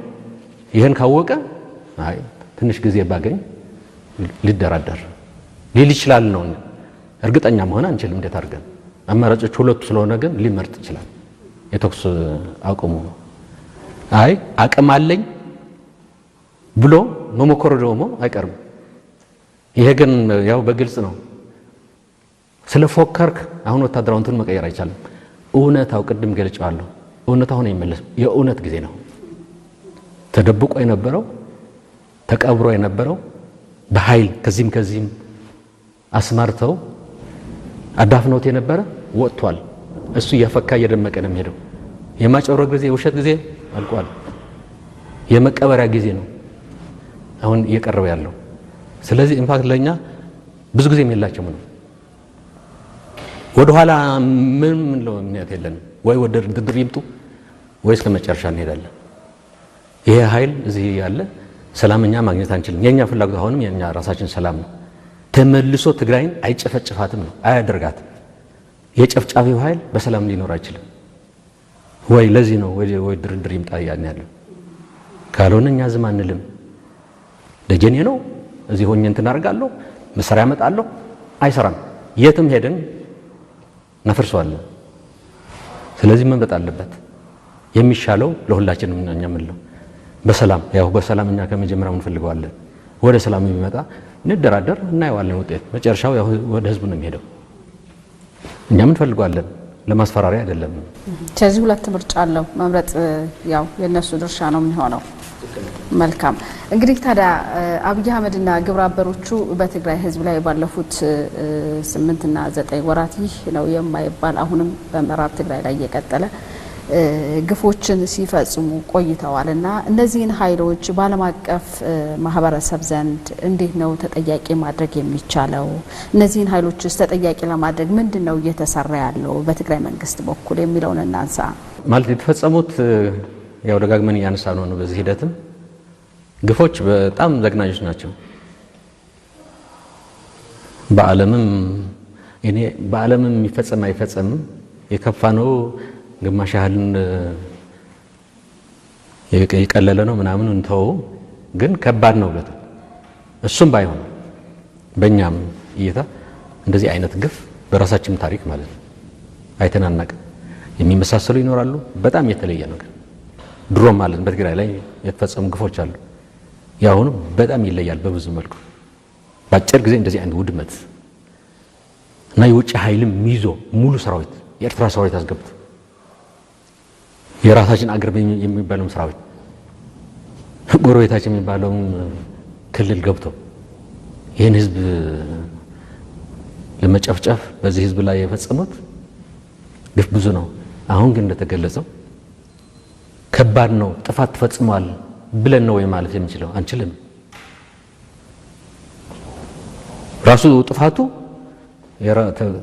ይሄን ካወቀ አይ ትንሽ ጊዜ ባገኝ ሊደራደር ሊል ይችላል ነው። እርግጠኛ መሆን አንችልም እንዴት አድርገን አማራጮች ሁለቱ ስለሆነ ግን ሊመርጥ ይችላል። የተኩስ አቁሙ አይ አቅም አለኝ ብሎ መሞከሩ ደግሞ አይቀርም። ይሄ ግን ያው በግልጽ ነው። ስለፎከርክ አሁን ወታደራዊ እንትኑን መቀየር አይቻልም። እውነታው ቅድም ገልጬዋለሁ። እውነታው አሁን አይመለስም። የእውነት ጊዜ ነው። ተደብቆ የነበረው ተቀብሮ የነበረው በኃይል ከዚህም ከዚህም አስማርተው አዳፍነውት የነበረ ወጥቷል። እሱ እያፈካ እየደመቀ ነው የሚሄደው። የማጭበርበር ጊዜ የውሸት ጊዜ አልቋል። የመቀበሪያ ጊዜ ነው አሁን እየቀረበ ያለው። ስለዚህ in fact ለኛ ብዙ ጊዜም የላቸውም ነው። ወደ ኋላ ምን ምክንያት የለንም። ወይ ወደ ድርድር ይምጡ ወይ እስከ መጨረሻ እንሄዳለን። ይሄ ኃይል እዚህ ያለ ሰላም እኛ ማግኘት አንችልም። የኛ ፍላጎት አሁንም የኛ ራሳችን ሰላም ነው። ተመልሶ ትግራይን አይጨፈጭፋትም ነው፣ አያደርጋትም። የጨፍጫፊው ኃይል በሰላም ሊኖር አይችልም። ወይ ለዚህ ነው ወይ ድርድር ይምጣ እያልን ያለው። ካልሆነ እኛ ዝም አንልም። ደጀኔ ነው እዚህ ሆኜ እንትን አደርጋለሁ መሳሪያ አመጣለሁ፣ አይሰራም። የትም ሄደን እናፈርሰዋለን። ስለዚህ መምረጥ አለበት። የሚሻለው ለሁላችንም እኛ የምንለው በሰላም ያው በሰላም እኛ ከመጀመሪያው እንፈልገዋለን። ወደ ሰላም የሚመጣ እንደራደር፣ እናየዋለን ውጤት። መጨረሻው ያው ወደ ህዝቡ ነው የሚሄደው። እኛም እንፈልገዋለን፣ ለማስፈራሪያ አይደለም። ስለዚህ ሁለት ምርጫ አለው መምረጥ፣ ያው የነሱ ድርሻ ነው የሚሆነው። መልካም እንግዲህ ታዲያ አብይ አህመድና ግብረ አበሮቹ በትግራይ ህዝብ ላይ ባለፉት 8 እና 9 ወራት ይህ ነው የማይባል አሁንም በምዕራብ ትግራይ ላይ እየቀጠለ ግፎችን ሲፈጽሙ ቆይተዋል እና እነዚህን ኃይሎች በዓለም አቀፍ ማህበረሰብ ዘንድ እንዴት ነው ተጠያቂ ማድረግ የሚቻለው? እነዚህን ኃይሎችስ ተጠያቂ ለማድረግ ምንድን ነው እየተሰራ ያለው በትግራይ መንግስት በኩል የሚለውን እናንሳ። ማለት የተፈጸሙት ያው ደጋግመን እያነሳ ነው። በዚህ ሂደትም ግፎች በጣም ዘግናኞች ናቸው። በዓለምም እኔ በዓለምም የሚፈጸም አይፈጸምም የከፋ ነው፣ ግማሽ ያህልን የቀለለ ነው ምናምን እንተው፣ ግን ከባድ ነው ብለታል። እሱም ባይሆን በእኛም እይታ እንደዚህ አይነት ግፍ በራሳችን ታሪክ ማለት ነው አይተናናቅም። የሚመሳሰሉ ይኖራሉ፣ በጣም የተለየ ነው። ግን ድሮ ማለት በትግራይ ላይ የተፈጸሙ ግፎች አሉ። ያሁኑ በጣም ይለያል በብዙ መልኩ። በአጭር ጊዜ እንደዚህ አይነት ውድመት እና የውጭ ኃይልም ይዞ ሙሉ ሰራዊት የኤርትራ ሰራዊት አስገብቶ የራሳችን አገር የሚባለውም ሰራዊት ጎረቤታችን የሚባለውም ክልል ገብቶ ይህን ህዝብ ለመጨፍጨፍ በዚህ ህዝብ ላይ የፈጸሙት ግፍ ብዙ ነው። አሁን ግን እንደተገለጸው ከባድ ነው፣ ጥፋት ተፈጽሟል ብለን ነው ወይ ማለት የምንችለው? አንችልም። ራሱ ጥፋቱ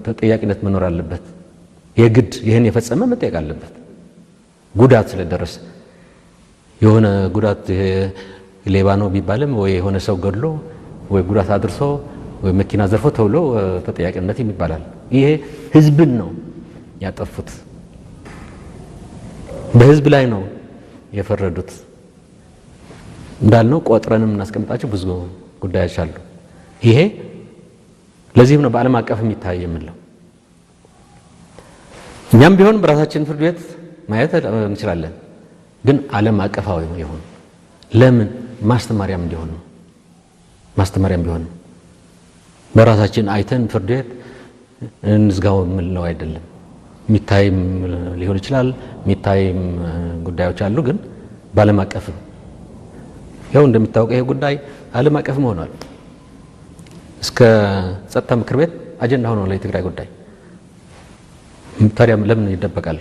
ተጠያቂነት መኖር አለበት። የግድ ይህን የፈጸመ መጠየቅ አለበት። ጉዳት ስለደረሰ የሆነ ጉዳት ሌባ ነው ቢባልም ወይ የሆነ ሰው ገድሎ ወይ ጉዳት አድርሶ ወይ መኪና ዘርፎ ተብሎ ተጠያቂነት ይባላል። ይሄ ህዝብን ነው ያጠፉት። በህዝብ ላይ ነው የፈረዱት። እንዳልነው ቆጥረንም እናስቀምጣቸው ብዙ ጉዳዮች አሉ። ይሄ ለዚህም ነው በዓለም አቀፍ የሚታይ የምንለው። እኛም ቢሆን በራሳችን ፍርድ ቤት ማየት እንችላለን፣ ግን ዓለም አቀፋዊ ይሁን ለምን ማስተማሪያም እንዲሆን ነው። ማስተማሪያም ቢሆን በራሳችን አይተን ፍርድ ቤት እንዝጋው የምንለው አይደለም። የሚታይም ሊሆን ይችላል፣ የሚታይም ጉዳዮች አሉ። ግን በዓለም አቀፍ ያው እንደሚታወቀው ይሄ ጉዳይ ዓለም አቀፍም ሆኗል። እስከ ጸጥታ ምክር ቤት አጀንዳ ሆኗል የትግራይ ጉዳይ። ታዲያ ለምን ይደበቃል?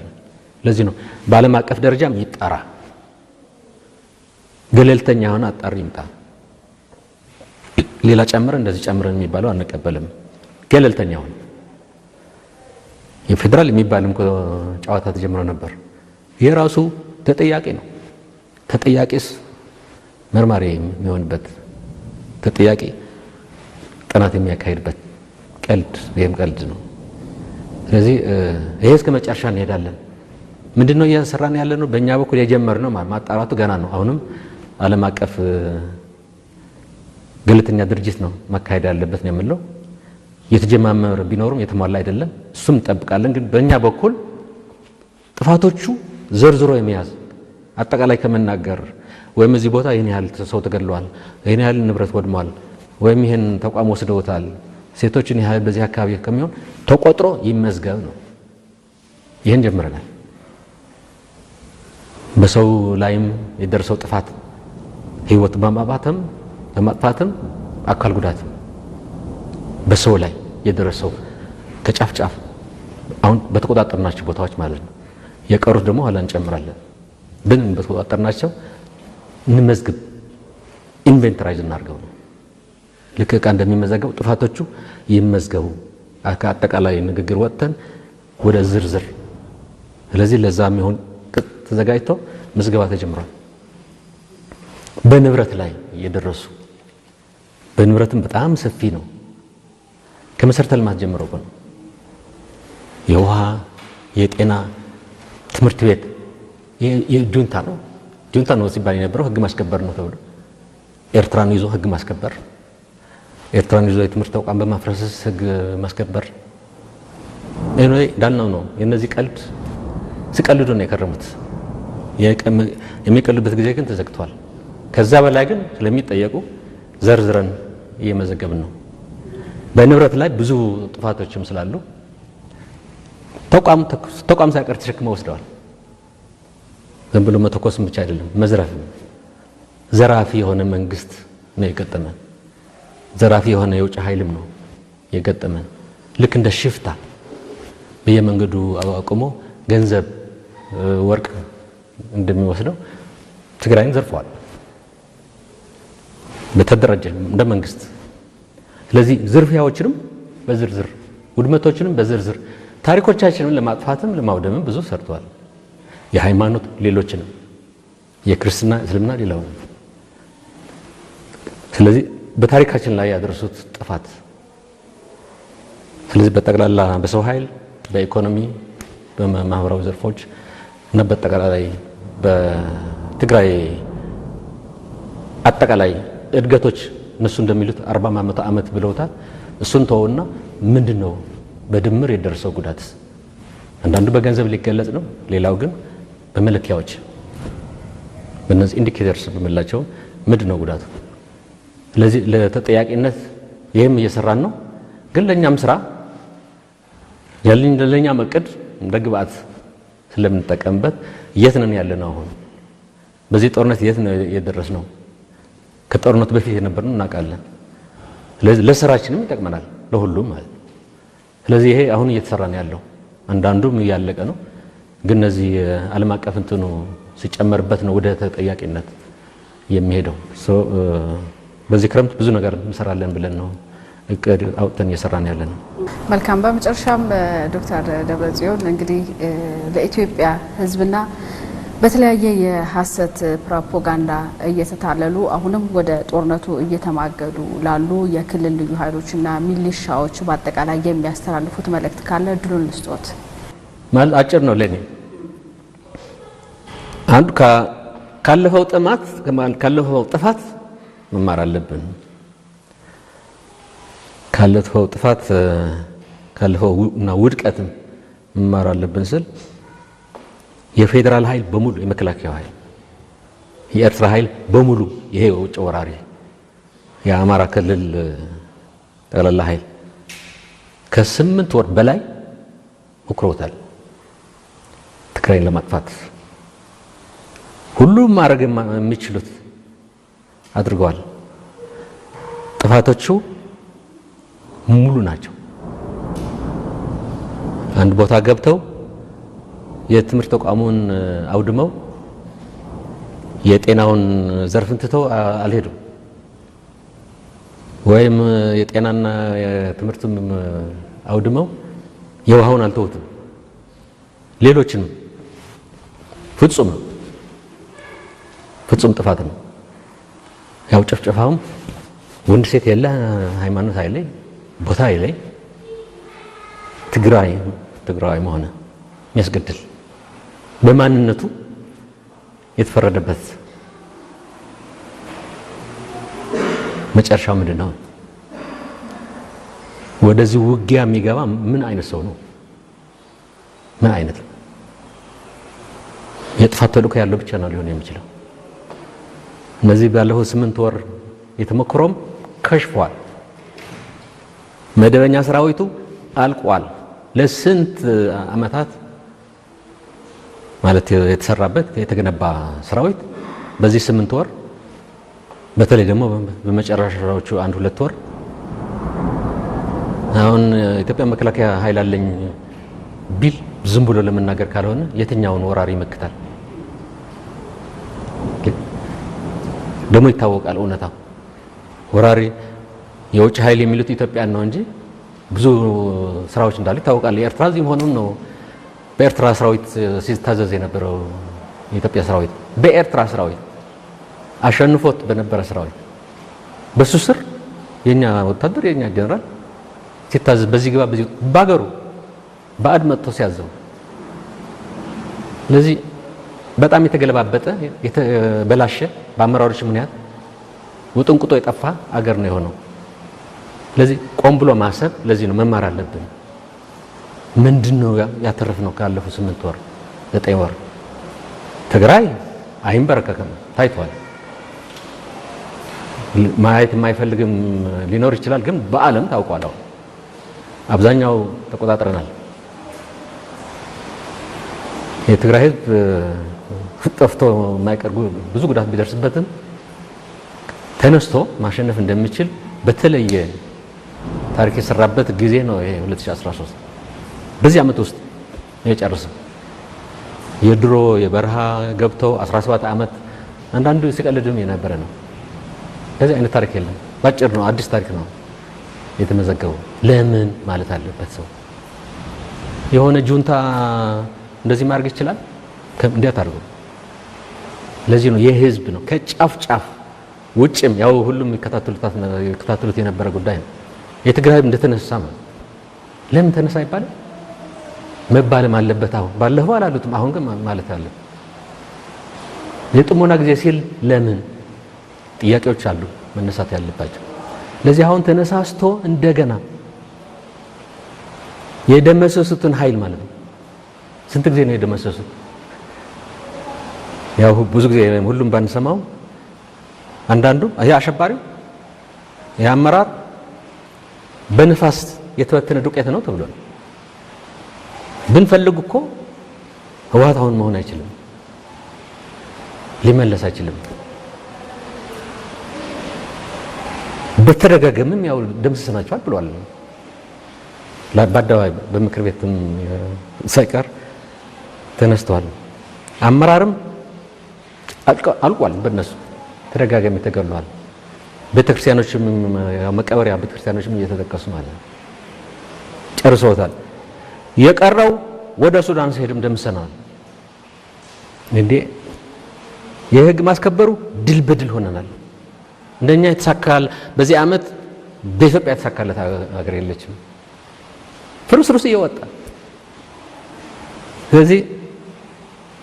ለዚህ ነው በዓለም አቀፍ ደረጃም ይጣራ፣ ገለልተኛ የሆነ አጣሪ ይምጣ። ሌላ ጨምረን እንደዚህ ጨምረን የሚባለው አንቀበልም። ገለልተኛ ሆነ የፌዴራል የሚባልም ጨዋታ ተጀምሮ ነበር። የራሱ ተጠያቂ ነው። ተጠያቂስ መርማሪ የሚሆንበት ተጠያቂ ጥናት የሚያካሂድበት ቀልድ፣ ይህም ቀልድ ነው። ስለዚህ ይሄ እስከ መጨረሻ እንሄዳለን። ምንድነው እየሰራን ያለ ነው? በእኛ በኩል የጀመርነው ማጣራቱ ገና ነው። አሁንም ዓለም አቀፍ ገለልተኛ ድርጅት ነው መካሄድ ያለበት ነው የምንለው። የተጀማመረ ቢኖርም የተሟላ አይደለም። እሱም እንጠብቃለን። ግን በእኛ በኩል ጥፋቶቹ ዘርዝሮ የመያዝ አጠቃላይ ከመናገር ወይም እዚህ ቦታ ይህን ያህል ሰው ተገድሏል፣ ይህን ያህል ንብረት ወድሟል፣ ወይም ይህን ተቋም ወስደውታል፣ ሴቶችን ያህል በዚህ አካባቢ ከሚሆን ተቆጥሮ ይመዝገብ ነው። ይህን ጀምረናል። በሰው ላይም የደረሰው ጥፋት ህይወት በማጥፋትም አካል ጉዳትም በሰው ላይ የደረሰው ከጫፍ ጫፍ አሁን በተቆጣጠርናቸው ቦታዎች ማለት ነው። የቀሩት ደግሞ ኋላ እንጨምራለን። ግን በተቆጣጠርናቸው እንመዝግብ፣ inventorize እናድርገው ነው። ልክ ዕቃ እንደሚመዘገቡ ጥፋቶቹ ይመዝገቡ። ከአጠቃላይ ንግግር ወጥተን ወደ ዝርዝር። ስለዚህ ለዛ የሚሆን ቅጥ ተዘጋጅቶ ምዝገባ ተጀምሯል። በንብረት ላይ የደረሱ በንብረትም በጣም ሰፊ ነው። ከመሰረተ ልማት ጀምሮ ነው። የውሃ፣ የጤና፣ ትምህርት ቤት የጁንታ ነው። ጁንታ ነው ሲባል የነበረው ህግ ማስከበር ነው ተብሎ ኤርትራን ይዞ ህግ ማስከበር፣ ኤርትራን ይዞ የትምህርት ተቋም በማፍረስ ህግ ማስከበር እንዳልነው ነው። የነዚህ ቀልድ ሲቀልዱ ነው የከረሙት። የሚቀልዱበት ጊዜ ግን ተዘግቷል። ከዛ በላይ ግን ስለሚጠየቁ ዘርዝረን እየመዘገብን ነው። በንብረት ላይ ብዙ ጥፋቶችም ስላሉ ተቋም ሳይቀር ተሸክመው ወስደዋል። ዝም ብሎ መተኮስም ብቻ አይደለም፣ መዝረፍም። ዘራፊ የሆነ መንግስት ነው የገጠመን። ዘራፊ የሆነ የውጭ ኃይልም ነው የገጠመን። ልክ እንደ ሽፍታ በየመንገዱ አቁሞ ገንዘብ፣ ወርቅ እንደሚወስደው ትግራይን ዘርፈዋል በተደራጀ እንደ መንግስት። ስለዚህ ዝርፊያዎችንም በዝርዝር ውድመቶችንም በዝርዝር ታሪኮቻችንን ለማጥፋትም ለማውደምም ብዙ ሰርተዋል። የሃይማኖት ሌሎችንም የክርስትና እስልምና ሌላው። ስለዚህ በታሪካችን ላይ ያደረሱት ጥፋት ስለዚህ በጠቅላላ በሰው ኃይል፣ በኢኮኖሚ፣ በማህበራዊ ዘርፎች እና በጠቅላላይ በትግራይ አጠቃላይ እድገቶች እነሱ እንደሚሉት 40 ዓመት ብለውታል። እሱን ተወውና ምንድን ነው በድምር የደረሰው ጉዳት? አንዳንዱ በገንዘብ ሊገለጽ ነው፣ ሌላው ግን በመለኪያዎች በእነዚህ indicators በምላቸው ምንድን ነው ጉዳቱ? ስለዚህ ለተጠያቂነት ይህም እየሰራን ነው። ግን ለእኛም ስራ ለእኛም እቅድ እንደ ግብአት ስለምንጠቀምበት የት ነን ያለነው? አሁን በዚህ ጦርነት የት ነው የደረስነው? ከጦርነቱ በፊት የነበርነው እናውቃለን። ስለዚህ ለስራችንም ይጠቅመናል፣ ለሁሉም ማለት ነው። ስለዚህ ይሄ አሁን እየተሰራ ነው ያለው፣ አንዳንዱም እያለቀ ነው። ግን እነዚህ ዓለም አቀፍ እንትኑ ሲጨመርበት ነው ወደ ተጠያቂነት የሚሄደው። በዚህ ክረምት ብዙ ነገር እንሰራለን ብለን ነው እቅድ አውጥተን እየሰራን ያለ ነው። መልካም። በመጨረሻም ዶክተር ደብረጽዮን እንግዲህ ለኢትዮጵያ ሕዝብና በተለያየ የሀሰት ፕሮፓጋንዳ እየተታለሉ አሁንም ወደ ጦርነቱ እየተማገዱ ላሉ የክልል ልዩ ኃይሎችና ሚሊሻዎች በአጠቃላይ የሚያስተላልፉት መልእክት ካለ እድሉን ልስጦት። ማለት አጭር ነው ለኔ። አንዱ ካለፈው ጥማት ካለፈው ጥፋት መማር አለብን። ካለፈው ጥፋት ካለፈው እና ውድቀትም መማር አለብን ስል የፌዴራል ኃይል በሙሉ፣ የመከላከያው ኃይል፣ የኤርትራ ኃይል በሙሉ፣ ይሄ የውጭ ወራሪ የአማራ ክልል ጠቅላላ ኃይል ከ8 ወር በላይ ሞክረውታል ትግራይን ለማጥፋት። ሁሉም ማድረግ የሚችሉት አድርገዋል። ጥፋቶቹ ሙሉ ናቸው። አንድ ቦታ ገብተው የትምህርት ተቋሙን አውድመው የጤናውን ዘርፍን ትተው አልሄዱም። ወይም የጤናና የትምህርቱም አውድመው የውሃውን አልተውትም። ሌሎችንም ፍጹም ነው፣ ፍጹም ጥፋት ነው። ያው ጭፍጨፋውም ወንድ ሴት የለ፣ ሃይማኖት አይለይ፣ ቦታ አይለይ፣ ትግራይ ትግራዊ መሆነ የሚያስገድል በማንነቱ የተፈረደበት መጨረሻው ምንድን ነው? ወደዚህ ውጊያ የሚገባ ምን አይነት ሰው ነው? ምን አይነት ነው? የጥፋት ተልእኮ ያለው ብቻ ነው ሊሆን የሚችለው። እነዚህ ባለፈው 8 ወር የተሞክሮም ከሽፏል። መደበኛ ሰራዊቱ አልቋል። ለስንት ዓመታት ማለት የተሰራበት የተገነባ ሰራዊት በዚህ 8 ወር፣ በተለይ ደግሞ በመጨረሻዎቹ አንድ ሁለት ወር፣ አሁን ኢትዮጵያ መከላከያ ኃይል አለኝ ቢል ዝም ብሎ ለመናገር ካልሆነ የትኛውን ወራሪ ይመክታል? ደግሞ ይታወቃል እውነታው። ወራሪ የውጭ ኃይል የሚሉት ኢትዮጵያን ነው እንጂ ብዙ ስራዎች እንዳሉ ይታወቃል። የኤርትራ እዚህ መሆኑን ነው። በኤርትራ ሰራዊት ሲታዘዝ የነበረው የኢትዮጵያ ሰራዊት፣ በኤርትራ ሰራዊት አሸንፎት በነበረ ሰራዊት በሱ ስር የኛ ወታደር የኛ ጀነራል ሲታዘዝ በዚህ ግባ በዚህ ባገሩ ባዕድ መጥቶ ሲያዘው፣ ስለዚህ በጣም የተገለባበጠ፣ የተበላሸ፣ በአመራሮች ምክንያት ውጥንቅጦ የጠፋ አገር ነው የሆነው። ስለዚህ ቆም ብሎ ማሰብ ለዚህ ነው መማር አለብን። ምንድን ነው ያተረፍነው ካለፉ 8 ወር፣ 9 ወር? ትግራይ አይንበረከክም ታይቷል። ማየት የማይፈልግም ሊኖር ይችላል፣ ግን በዓለም ታውቋል። አሁን አብዛኛው ተቆጣጥረናል። የትግራይ ሕዝብ ጠፍቶ የማይቀር ብዙ ጉዳት ቢደርስበትም ተነስቶ ማሸነፍ እንደሚችል በተለየ ታሪክ የሰራበት ጊዜ ነው። ይሄ 2013 በዚህ ዓመት ውስጥ የጨርስም የድሮ የበረሃ ገብተው 17 ዓመት አንዳንዱ ሲቀልድም የነበረ ነው። ከዚህ አይነት ታሪክ የለም። ባጭር ነው፣ አዲስ ታሪክ ነው የተመዘገበው። ለምን ማለት አለበት ሰው። የሆነ ጁንታ እንደዚህ ማድረግ ይችላል? እንዴት አድርጎ? ለዚህ ነው የህዝብ ነው። ከጫፍ ጫፍ ውጭም ያው ሁሉም ይከታተሉት የነበረ ጉዳይ ነው። የትግራይ ህዝብ እንደተነሳ ማለት ለምን ተነሳ ይባላል መባልም አለበት። አሁን ባለፈው አላሉትም፣ አሁን ግን ማለት አለ። የጥሞና ጊዜ ሲል ለምን ጥያቄዎች አሉ መነሳት ያለባቸው። ለዚህ አሁን ተነሳስቶ እንደገና የደመሰሱትን ኃይል ማለት ነው። ስንት ጊዜ ነው የደመሰሱት? ያው ብዙ ጊዜ ሁሉም ባንሰማው አንዳንዱ ይሄ አሸባሪው ይሄ አመራር በንፋስ የተበተነ ዱቄት ነው ተብሏል። ብንፈልግ እኮ ህወሓት አሁን መሆን አይችልም፣ ሊመለስ አይችልም። በተደጋጋሚም ያው ደምስሰናቸዋል ብለዋል። በአደባባይ በምክር ቤትም ሳይቀር ተነስተዋል። አመራርም አልቋል። በእነሱ ተደጋጋሚ ተገሏል። ቤተክርስቲያኖችም መቀበሪያ ቤተክርስቲያኖችም እየተጠቀሱ ማለት ነው። ጨርሰውታል። የቀረው ወደ ሱዳን ሲሄድም ደምሰናል። እንዴ የህግ ማስከበሩ ድል በድል ሆነናል። እንደኛ የተሳካል በዚህ ዓመት በኢትዮጵያ የተሳካለት ሀገር የለችም። ፍርስርስ እየወጣ ስለዚህ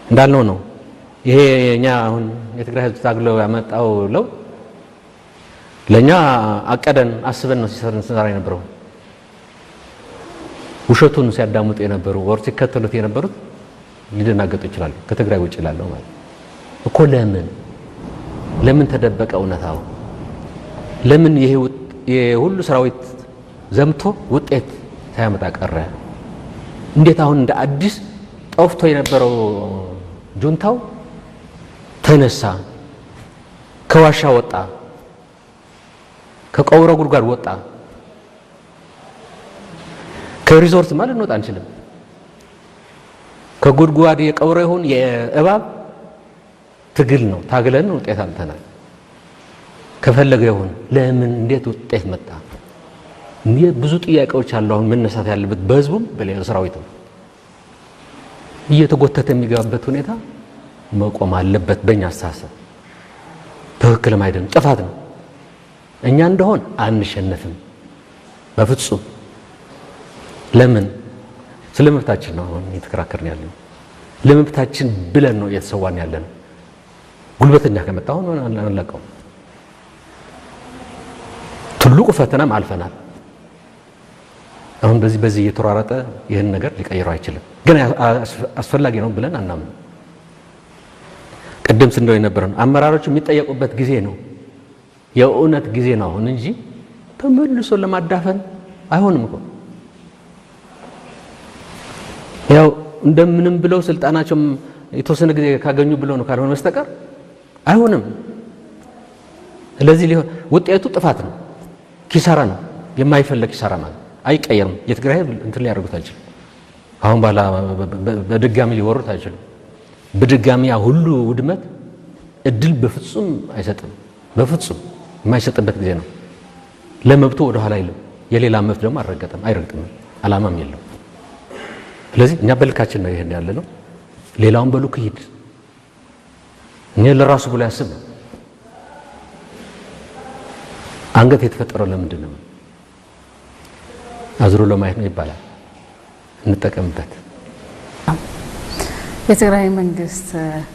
እንዳልነው ነው። ይሄ የኛ አሁን የትግራይ ህዝብ ታግሎ ያመጣው ለውጥ ለኛ አቀደን አስበን ነው ሲሰራ የነበረው። ውሸቱን ሲያዳምጡ የነበሩ ወር ሲከተሉት የነበሩት ሊደናገጡ ይችላሉ። ከትግራይ ውጭ ላለው ማለት እኮ ለምን ለምን ተደበቀ እውነታው? ለምን ይሄ ሁሉ ሰራዊት ዘምቶ ውጤት ሳያመጣ ቀረ? እንዴት አሁን እንደ አዲስ ጠፍቶ የነበረው ጁንታው ተነሳ፣ ከዋሻ ወጣ፣ ከቀውሮ ጉድጓድ ወጣ። ከሪዞርት ማለት እንወጣ አንችልም። ከጉድጓድ የቀብሮ ይሁን የእባብ ትግል ነው። ታግለን ውጤት አምጥተናል። ከፈለገ ይሁን ለምን እንዴት ውጤት መጣ? ብዙ ጥያቄዎች አሉ። አሁን መነሳት ያለበት በህዝቡም በሌላ ሰራዊትም እየተጎተተ የሚገባበት ሁኔታ መቆም አለበት። በእኛ አስተሳሰብ ትክክልም አይደለም፣ ጥፋት ነው። እኛ እንደሆን አንሸነፍም በፍጹም። ለምን? ስለ መብታችን ነው አሁን እየተከራከርን ያለነው። ለመብታችን ብለን ነው እየተሰዋን ያለነው። ጉልበተኛ ከመጣ አሁን አንለቀውም። ትልቁ ፈተናም አልፈናል። አሁን በዚህ እየተሯረጠ ይህን ነገር ሊቀይረው አይችልም። ግን አስፈላጊ ነው ብለን አናምንም። ቅድም ስንለው የነበረ ነው አመራሮቹ የሚጠየቁበት ጊዜ ነው፣ የእውነት ጊዜ ነው አሁን እንጂ ተመልሶ ለማዳፈን አይሆንም እኮ። ያው እንደምንም ብለው ስልጣናቸው የተወሰነ ጊዜ ካገኙ ብለው ነው ካልሆነ በስተቀር አይሆንም። ስለዚህ ሊሆን ውጤቱ ጥፋት ነው፣ ኪሳራ ነው፣ የማይፈለግ ኪሳራ ማለት አይቀየርም። የትግራይ ህዝብ እንትን ሊያደርጉት አይችልም። አሁን በኋላ በድጋሚ ሊወሩት አይችልም። በድጋሚ ያ ሁሉ ውድመት እድል በፍጹም አይሰጥም። በፍጹም የማይሰጥበት ጊዜ ነው። ለመብቱ ወደ ኋላ አይልም። የሌላ መብት ደግሞ አልረገጠም፣ አይረግጥም፣ አላማም የለው። ስለዚህ እኛ በልካችን ነው ይሄን ያለ ነው። ሌላውን በልኩ ይሂድ። እኛ ለራሱ ብሎ ያስብ ነው። አንገት የተፈጠረው ለምንድን ነው? አዝሮ ለማየት ነው ይባላል። እንጠቀምበት። የትግራይ መንግስት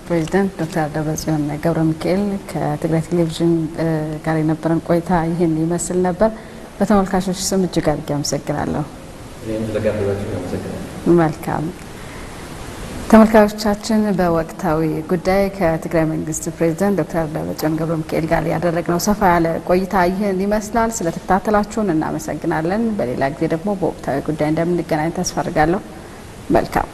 ፕሬዚዳንት ዶክተር ደብረጽዮን ገብረ ሚካኤል ከትግራይ ቴሌቪዥን ጋር የነበረን ቆይታ ይህን ይመስል ነበር። በተመልካቾች ስም እጅግ አድርጌ አመሰግናለሁ። መልካም ተመልካቾቻችን፣ በወቅታዊ ጉዳይ ከትግራይ መንግስት ፕሬዚዳንት ዶክተር ደብረጽዮን ገብረ ሚካኤል ጋር ያደረግነው ሰፋ ያለ ቆይታ ይህን ይመስላል። ስለተከታተላችሁን እናመሰግናለን። በሌላ ጊዜ ደግሞ በወቅታዊ ጉዳይ እንደምንገናኝ ተስፋ አድርጋለሁ። መልካም።